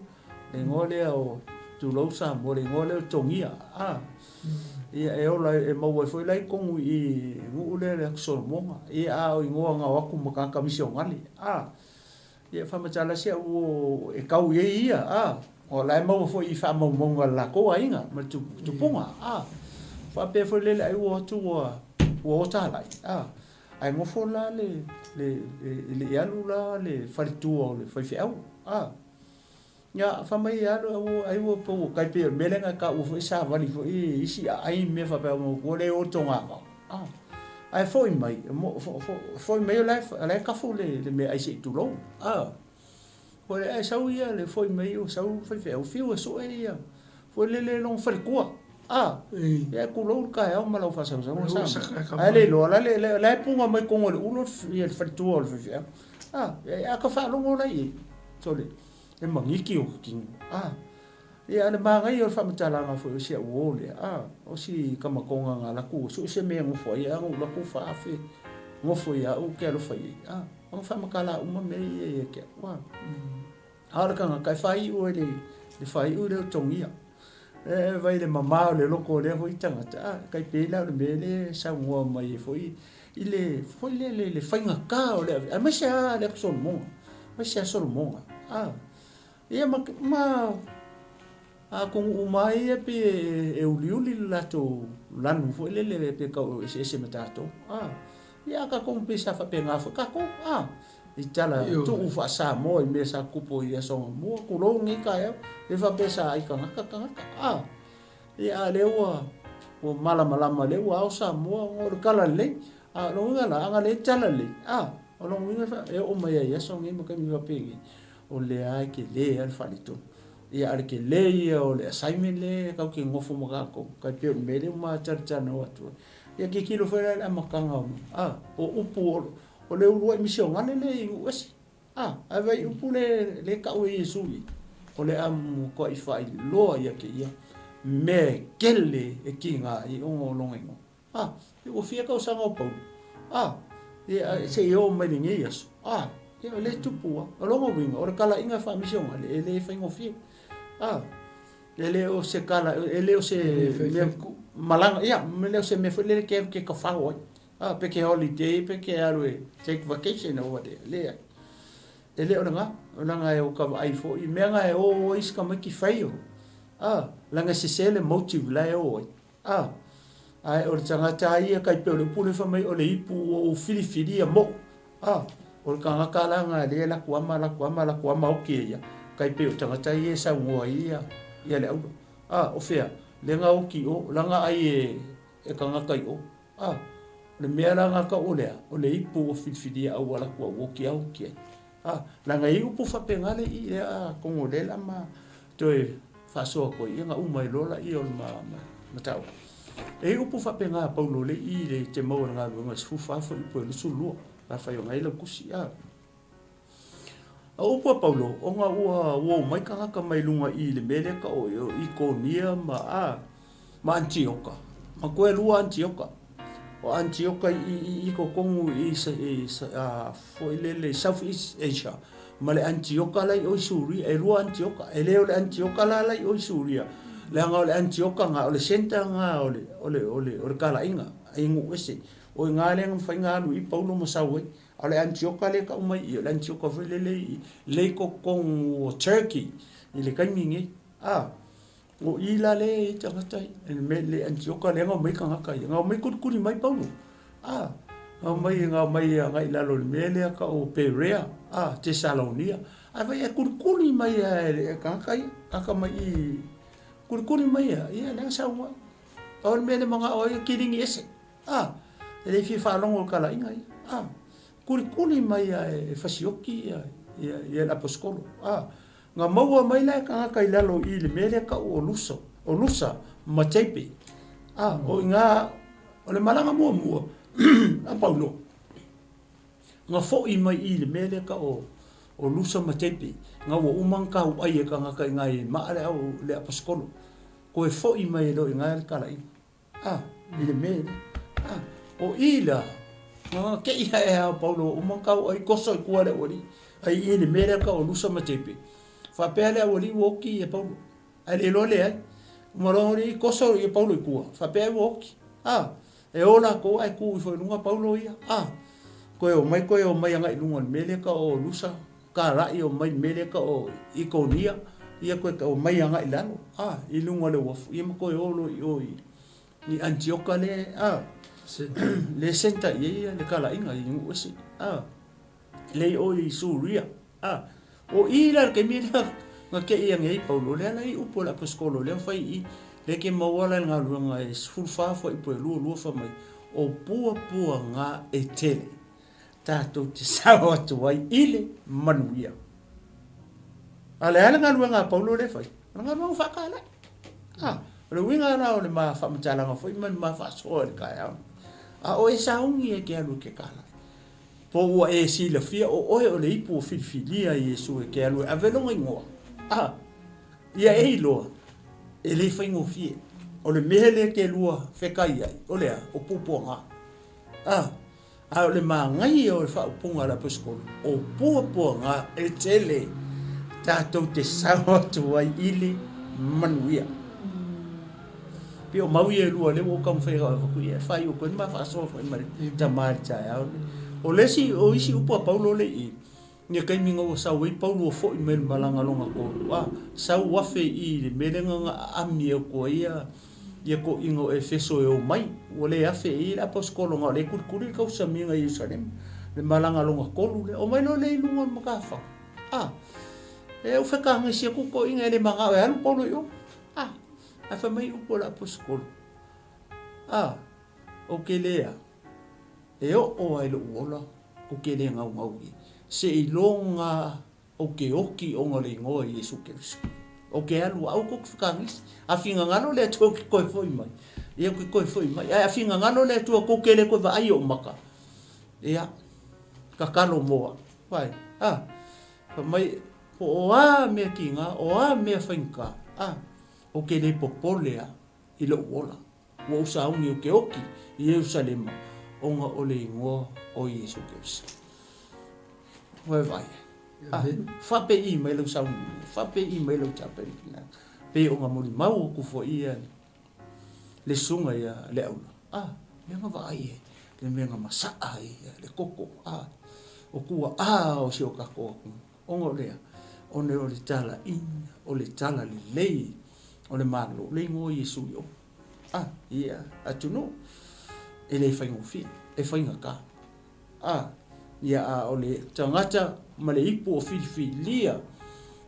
Le igoa lea o tulou Samoa, le igoa lea o Togia. A, ia e ola e maua ai foi la i totonu i i nuu lea le Atu Solomoga. Ia a o igoa na o atu ma tagata misionale. A, ia faamatala si au uo e tau i ai ia, a, o la e maua foi i faamaumauga a le latou aiga ma le tupuga. A, faapea foi lele ai ua o atu ua ua o talai. A, ae nofo la le le e le i alu la le faletua o le faifeau. A, Ia, fai mai e alu au ai ua pau tai pei o le mea lea na taua foi savali foi e isi aai mea faapea ua le o toga ah ae foi mai foi mai o la o la e kafu le le meaai se i tulou ah foi ae sau ia le foi mai o sau faifeau fiu e sue ia foi lele lona faletua ah ia tulou le taeao ma lau faasausauga sa ae le iloa la le la e puna mai totonu o le ulo ia le faletua o le faifeau ah a ka faalogo la i ai sole E magiki o kino. A, ia, le manaia o le faamatalaga foi o si au uo lea, a, o si kamakonga nga laku so o se mea e nofo ai, a na ou laku faafe nofo ia au ke alofa i ai, a, ona faamatala uma mea ia ia te au, a. A o le kanaka e faaiu ai le, le faaiu lea o togia. E vai le mama o le loko o lea foi tagata, a, tai pei la o le mea lea e saunoa mai ai foi i le, foi lele, le faigata o le ave, aemaise lava le Atu Solomoga, aemaise lava Solomoga, a. Ia ma, ma atunuu uma lava ia pei e, e uliuli le latou lanu foi lele pe tau eseese ma tatou, a. Ia a tatou pei sa faapena foi tatou, a. I tala tuu faa-Samoa i mea sa tupu i aso anamua, tulou lenei taeao, le faapea sa ai tagata tagata, a. Ia a o lea ua ua malamalama lea ua ao Samoa ona o le talalelei. A o lona uiga la, ana le talalelei, a, o lona uiga e oo mai ai i aso nei ma taimi faapenei, o lea lava e tele lava le faaletonu. Ia a o le tele ia o le assignment lea tatou te nofo ma tatou, tai pei o le mea lea ua ma talatalanoa atu ai. Ia tilotilo foi la i le amataga o, a, o upu o le uluai misionale lea i US. A, ae vaai upu le, le tau e Iesu i, o le a matuai faailoa ia te ia mea e kele e kiga ai ona o lona igoa. A, ua fia tausaga o Paulo? A, ia, se i oo mai lenei aso. A, ia, o lea e tupu lava. O lona uiga, o le talaiga faamisionale, e le faigofie. A, e le o se tala, e le o se mea malaga, ia, e le o se mea foi lele ke, ke kafao ai. A, pe ke holiday, pe ke alu e take vacation or whatever. Leai. E le o lena. Leaga e o ka vaai foi i mea na e o ai si tamaiti fai o. A, leaga e sese le motive la e o ai. A, ae o le tagata lava ia tai pei o le upu lea fai mai o le ipu ua ou filifilia moʻu. A, o le tagata la na lea e laku ama, laku ama, laku ama oki e ia. Tai pei o tagata ia e saunoa ai ia, ia le aula. A, o fea? Lea na oki i o, laga ai e, e kagaka i o. A, o le mea la na tau o le a, o le ipu ua filifilia au ala atu au oki a oki ai. A, laga e i upu faapena le i lea a atonu o lea la ma toe faasoa atu ai, ia na uma ai loa laia o le ma, ma, mataupu. E i upu faapena a Paulo le i le te maua i le galuega e 14 fuaiupu e 22, afai o na e i lau tusi, a. O upu a Paulo, ona ua uo mai tagata mai luga i le mea lea tau o Ikonia ma, a, ma Anitioka. Manatua e lua Anitioka. O Anitioka i, i, i totonu i, i, a, foi lele i South East Asia, ma le Anitioka la i o i Suria. E lua Anitioka. E le o le Anitioka la la i o i Suria, leaga o le Anitioka na, o le centre na o le, o le, o le, o le talaiga, i nuu ese. O i ina lea na mafai ona alu i Paulo ma sau ai. A o le Anitioka lea e tau mai i i, o le Anitioka foi lele i lea i totonu o Turkey i le taimi lenei. A, o i la lea e i ai tagata ia, i le mea le Anitioka lea na omai tagata ia, na omai kulikuli mai Paulo. A, na omai, na omai agai i lalo i le mea lea tau o Perea, a, Tesalonia. Ae vaai e kulikuli mai lava e le tagata ia, tagata mai i, kulikuli mai lava, ia lea na sau ai. Pau le mea lea manao ai, kilini ese. A, e le fia faalogo i le talaiga ia. A, kulikuli mai a e fasioki ia, ia, ia le aposetolo. A, na maua mai la e tagata i lalo i le mea lea tau o Lusa, o Lusa ma Teipe. A, o i ina, o le malaga muamua a Paulo, na foi mai i le mea lea tau o Lusa ma Teipe, na ua uma ona tauai e tagata i ina i maa le au, le aposetolo. Toe foi mai loa i ina le talaiga. A, i le mea lea. A, o i la, na te i hae a o Paulo ua uma ona tau ai koso i tua le aualii, ai i le mea lea tau o Lusa ma Teipe. Faapea le aualii ua oti ia Paulo, ae le iloa leai. Uma loa aualii koso ia Paulo i tua, faapea ai ua oti. A, e o latou ae tu ifo i luga Paulo ia. A, toe omai toe omai agai i luga o le mea lea tau o Lusa, kalai omai i le mea lea tau o Ikonia, ia toe omai agai i lalo, a, i luga o le uafu, ia ma toe o loa i o i, i Anitioka lea, a, lea e centre i ai le talaiga i nuu ese, a, lea i o i Suria, a. O i la le taimi lea na te i ane ai Paulo, lea la i upu a le aposetolo lea na fai i i, lea ke maua la i le galuega e 14 fuaiupu e 22 fai mai, o puapuaga e tele. tatou te sao atu ai i le manuia. A o le a le galuega a Paulo lea e fai? O le galuega faatalai. A, o le uiga la o le ma faamatalaga foi ma le ma faasoa i le taeao. A o e sauni e te alu e te talai. Po ua e silafia o oe o le ipu ua filifilia e Iesu e te alu e ave lona igoa. A, ia e iloa, e le faigofie. O le mea lea e te lua fekai ai, o le a? O puapuaga. A, A o le manaia o le faaupuga a le Aposetolo, o puapuaga e tele tatou te sao atu ai i le manuia. Pei o mau ia e lua lea ua ou taumafai e avatu ia e faaiu atu ai le ma faasoa foi ma le tama i le taeao lenei. O le isi, o isi upu a Paulo lea i i, Ia taimi na ua sau ai Paulo ua foi mai le malaga lona tolu, a, sau afe i le mea lea na na aami atu ai ia, ia toeaiina o Efeso e omai, ua le afe i ai le aposetolo na o lea e kulikuli le tausamiga i Ierusalema, le malaga lona tolu lea. Omai loa lea i luga o le matafaga, a, e ufekagesi atu toeaiina e le manao e alu Paulo i o, a, ae fai mai upu a le aposetolo, a, ou te le a, E oo ai loʻu ola, ou ke le gaugau i, seiloga ou ke oki ona o le igoa o Iesu Keriso. Ou ke alu au kou ke whakangisi. A finagalo le Atua ou ke koe foi mai. Ia ou ke koe foi mai. Ae a finagalo le Atua kou ke le koe vaai i ou maka. Ia, kakalo mo au. Vai, a, fai mai, po o a mea kiga, o a mea faigata, a, ou ke le popole a i loʻu ola. Ua ou sauni ou te oki i Ierusalema ona o le igoa o Iesu Keriso. Vaevae. Ah, faapei mai lau sauni, faapei mai lau tapena. Pei ona molimau atu foi ia le susuga ia Leaula. Ah, mea na vaai ai, le mea na masaa ai le koko, ah, o tuaa o si o tatou atunuu. Ona o le a? Ona o le talaiga, o le talalelei o le Malo, le igoa o Iesu i o. A, ia, atunuu, e le faigofie, e faigata. A, ia, a o le tagata ma le ipu o filifilia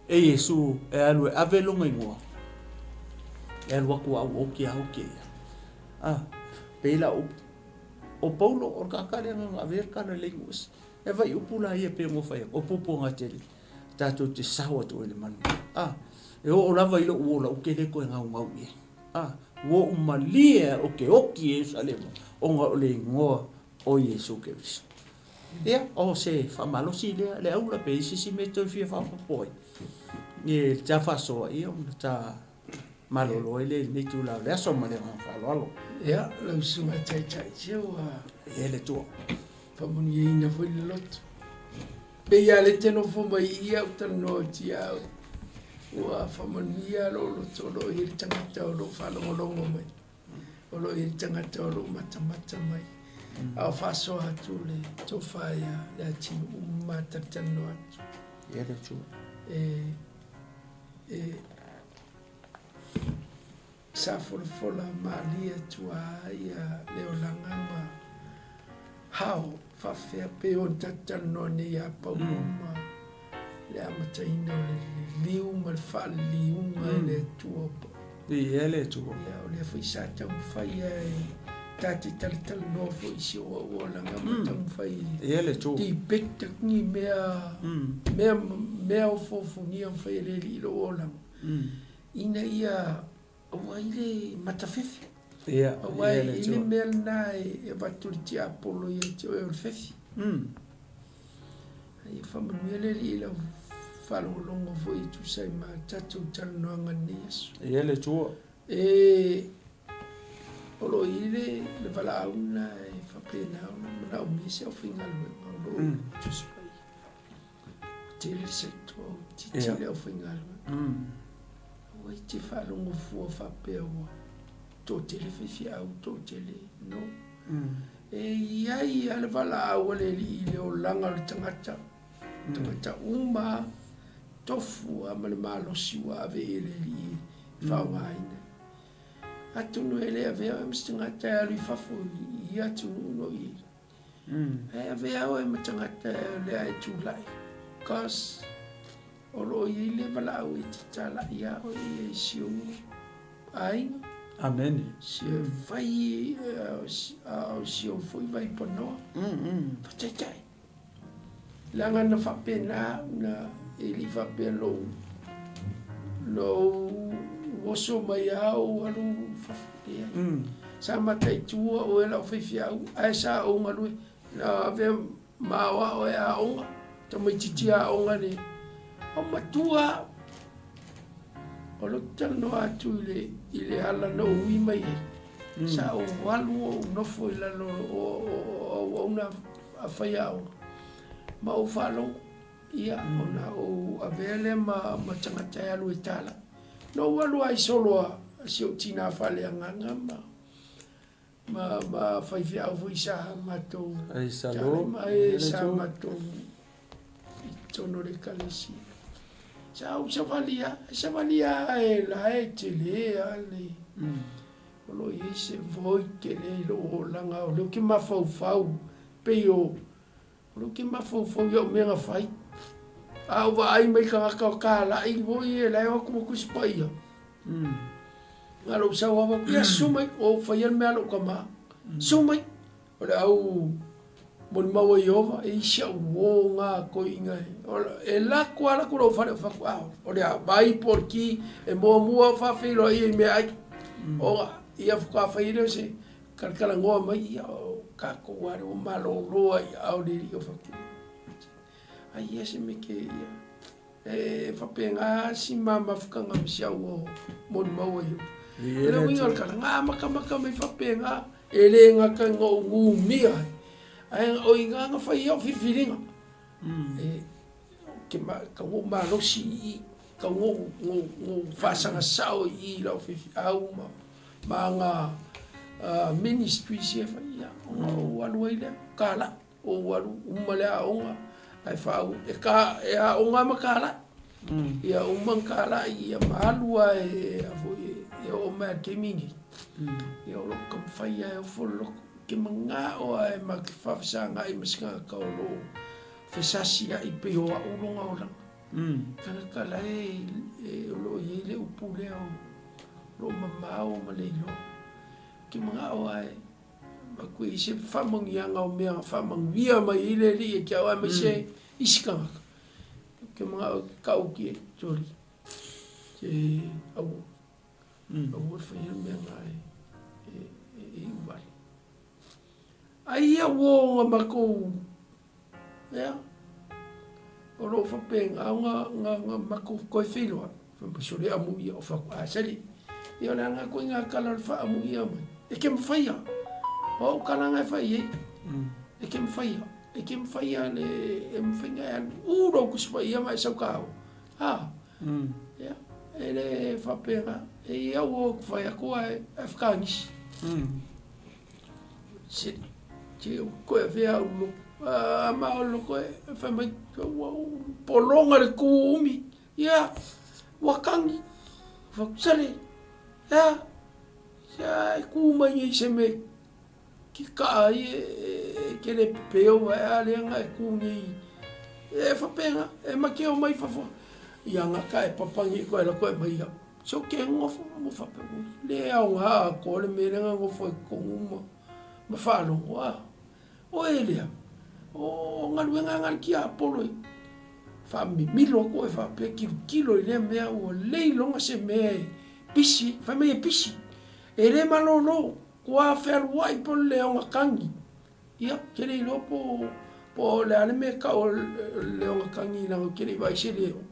e Iesu e alu e ave lona igoa. E alu atu au oki a oki ia. Ah, pei la upu. O Paulo, o le tagata lea na avea le tala i le inu ese. E vai upu la ia pei ona fai atu, o puapuaga tele, tatou te sao atu ai i le manuia. Ah, e oo lava i lou ola ou te le toe naunau i ai. Ah, ua ou malie ou te oti i Ierusalema ona o le igoa o Iesu Keriso. Ia, o se faamalosi lea, le aula pe i ai se isi mea e toe fia faaopoopo ai. I le ta faasoa, ia ona ta malolo ai lea i lenei itula o le aso ma le agaga faaaloalo. Ia, lau Susuga Taitai, se ua. E le Atua. Faamanuiaina foi le loto. Pei lava lea e te nofo mai i i ae ou talanoa atu ia oe. Ua faamanuia lou loto o lo o i ai le tagata o lo o faalogologo mai. O lo o i ai le tagata o lo o matamata mai. A o faasoa atu le tofa ia Leatinuu ma matalatalanoa atu. Ia le Atua. E, e, sa folafola malie atu lava ia le olaga ma hao faafefea pei ona tatou talanoa nei ia Paulo ma le amataina o le liliu ma le faaliliuga e le Atua. Viia le Atua. Ia, o lea foi sa taumafai e ta te talatalanoa foi i si ou olaga ma taumafai Viia le Atua. depict atu ni mea, mea, mea ofoofogia ma fai e le Alii i lou olaga. Ina ia aua ai le matafefe. Ia, Aua e i ai le mea lena e avatu e le tiapolo ia te oe o le fefi. A ia faamanuia le Alii i lau faalogologo foi e tusa ai ma tatou talanoaga i lenei aso. Ia le Atua. E, o lo o i ai le, le valaau lena e faapena ona manaomia se aufaigaluega o lo o Tusi Paia. Tele le sector o titi le aufaigaluega. Aua e te faalogo fua faapea ua toatele faifeau, toatele, no. E i ai lava le valaau a le Alii i le olaga o le tagata, tagata uma lava, tofu lava ma le malosi ua ave i ai e le Alii e faaaogaina. Atonu e le avea oe ma se tagata e alu i fafo i ia atunuu o lo o i ai. Ae avea oe ma tagata lea e tulai, cause o lo o i ai le valaau e te talai ia oe ia i si ou aiga. Amene. Si e vai a o si ou foi vaipanoa. Fataitai. Leaga na faapena au na e le i faapea lou lou oso mai a ou alu i fafo. Leai. Sa mataitu au e lau faifeau ae sa ou galue na avea ma aoao e aoga, tamaitiiti aoga le au matua au. O lou talanoa atu i le, i le ala na ou ui mai ai. Sa ou alu ou nofo i lalo o auauna a faiaoga ma ou faalogo, ia, ona ou avea lea ma, ma tagata e alu e tala. Na ou alu lava i solo a si ou tina faaleagaga ma, ma, ma faifeau foi sa matou tala ma e sa matou i totonu o le ekalesia. Sa ou savali lava, e savali lava e la e tele lava le, o lo o i ai se void tele i lou olaga, o lea ou te mafaufau pei o, o lea ou te mafaufau i au mea na fai. A ou vaai mai i tagata o talai foi e la e o atu ma Tusi Paia, na lou sau lava, ia susu mai, ua ou faia le mea a lou tama, susu mai. O le au molimau a Ieova, e i si au uō ngā koiʻiga e. E lako a lako lou fale o faku, a o le a vai po o le ki e muamua o faafeiloai ai i meaai. O ia faatoa fai ai lea o se kalakalanoa mai, ia o kākou lava lea ua malōlō ai i aao o le Alii o faku. Ai ia se mea kēia. E faapena si ma mafutaga ma si au o molimau ai. O le uiga o le tala, na amatamata mai faapena, e le gata ina ou numia ai, ae o i ina na fai ai au filifiliga. E, ke ma, tau ou malosi i i, tau ou, ou, ou faasaga sao i i i lau faifeau ma, ma aga ministries ia e fai, ia, ona ou alu ai lea, talai. Ou alu uma le aoga ae faauu e ka e aoga ma kalai. Ia uma ona kalai ia ma alu lava e a foi e oo mai lava i le taimi lenei. Ia o loo taumafai lava e ofo le loto. Ou te manao lava e ma te faafesagai ma se tagata o lo o fesasiai pei o au lona olaga. Tagata la e o lo o i ai le upu lea o. Lo mamao ma le iloa. Ke manao ae avatu i se faamanuiaga o mea na faamanuia mai ai le Alii ia te au aemaise isi tagata. Ou te manao e tau atu i ai, sori, se aua, aua le faia le mea lena e iu vale. Ai ia uo na matou Ea, o lo o faapena ona matou toe feiloai, fai mai, sole amuia o fatu a sali. Ia o le a lena ituaiga tala o le faaamuia mai, e te mafaia. O au tala na e fai i ai, e te mafaia, e te mafaia le, e mafai ona e alu u lou Tusi Paia ma e sau ta o. A, ia, e le faapena. E i ai au ou te fai atu ae fakaanisi. Se, se ua toe avea au loto. A ma o loto e fai mai, ua pologa le tu umi. Ia, ua tagi. Fai atu, sale, e a? Se a e tu mai nei i se mea ki kaa ai e ke le pepeo ae a lea na e tu nei. E faapena, e make o mai fafo. Ia nga ka e papangi koe la koe mai ia. Se o ke nofo mo faapea ui le aoga atoa le mea lea na nofo ai totonu ma ma faalogo a. O e lea, o galuega nga le tiapolo e faamimilo atu oe faapea tilotilo i lea mea ua le iloga se mea e pisi, fai mai e pisi. E le malolo, ua fealuai po o le leoga tagi. Ia, ou te le iloa po o le a le mea e tau o le leoga tagi leaga ou te le i vaai i se leo.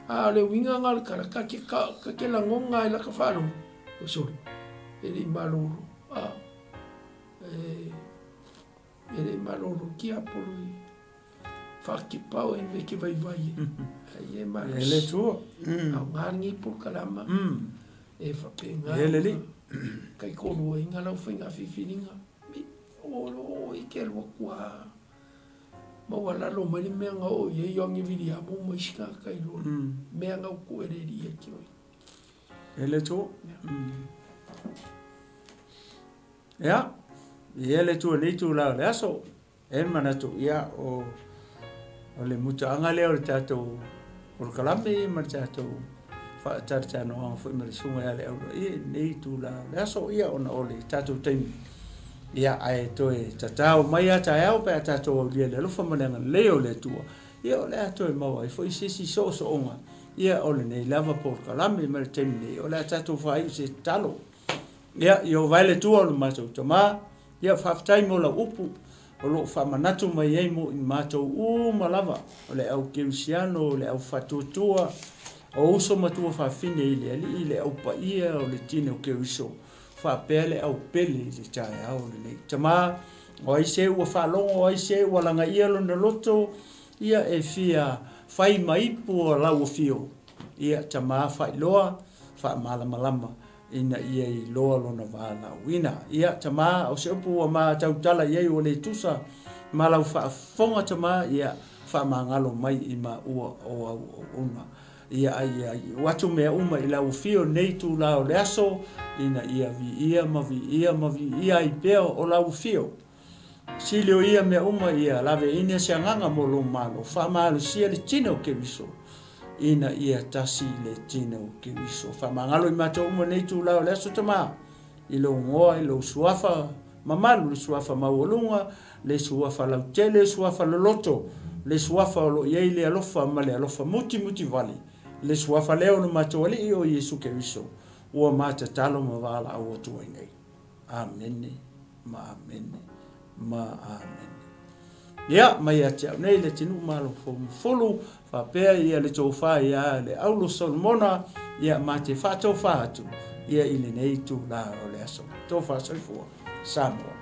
A o le uiga lena o le tala, ta te, ta te lagona ai lata faalogo, oi sole, e le i malolo, a, e, e le i malolo tiapolo i faakipa oe i mea e te vaivai ai. Ai e malosi. E le Atua. Aoga lenei polokalama, e faapena E le Alii. Taitoluaina lau faiga filifiliga, o lo o i te alu atu lava. Maualalo mai le mea na oo i ai Ioane Viliamu ma isi tagata i lo mea na utu e le Alii ia te oe. E le Atua. Ia, e le Atua i lenei itula o le aso. E le manatu, ia, o, o le mutaaga lea o le tatou polokalame ma le tatou faatalatalanoaga foi ma le susuga ia Leaula i lenei itula o le aso, ia, ona o le tatou taimi. Ia, ae toe tatao mai a taeao pe a tatou aulia i le alofa ma le agalelei o le Atua, ia o le a toe maua ai foi se isi soosooga, ia o lenei lava polokalame mai le taimi nei, o le a tatou faaiu se tatalo. Ia, Ieova e le Atua o le matou Tama, ia faafetai mo lau upu o lo o faamanatu mai ai mo i matou uma lava, o le au kerisiano, o le au faatuatua, o uso ma tuafafine i le Alii, le au paia o le tino o Keriso. Faapea le au pele i le taeao lenei. Tama, o ai se ua faalogo, o ai se ua lagaia lona loto, ia e fia fai ma ipu o lau afio. Ia, tama, faailoa, faamalamalama, ina ia iloa lona valaauina. Ia, tama, o se upu ua ma tautala i ai ua le tusa ma lau faafofoga, tama, ia, faamagalo mai i maua o au auauna. Ia a ia iu atu mea uma i lau afio i lenei itula o le aso, ina ia viia ma viia ma viia ai pea o lau afio. Sili o ia mea uma ia laveaina se agaga mo lou malo, faamalosia le tino o Keriso, ina ia tasi le tino o Keriso. Faamagalo i matou uma i lenei itula o le aso Tama, i lou igoa, i lou suafa mamalu, le suafa maualuga, le suafa lautele, le suafa loloto, le suafa o lo o i ai le alofa ma le alofa mutimutivale, le suafa lea o lo matou Alii o Iesu Keriso, ua ma tatalo ma valaau atu ai nei. Amene ma amene ma amene. Ia, mai ia te au nei Leatinuu Malo Fomufulu, faapea ia le tofa ia le Aulo Solomona, ia ma te faatofa atu ia i lenei itula o le aso. Tofa soifua, Samoa.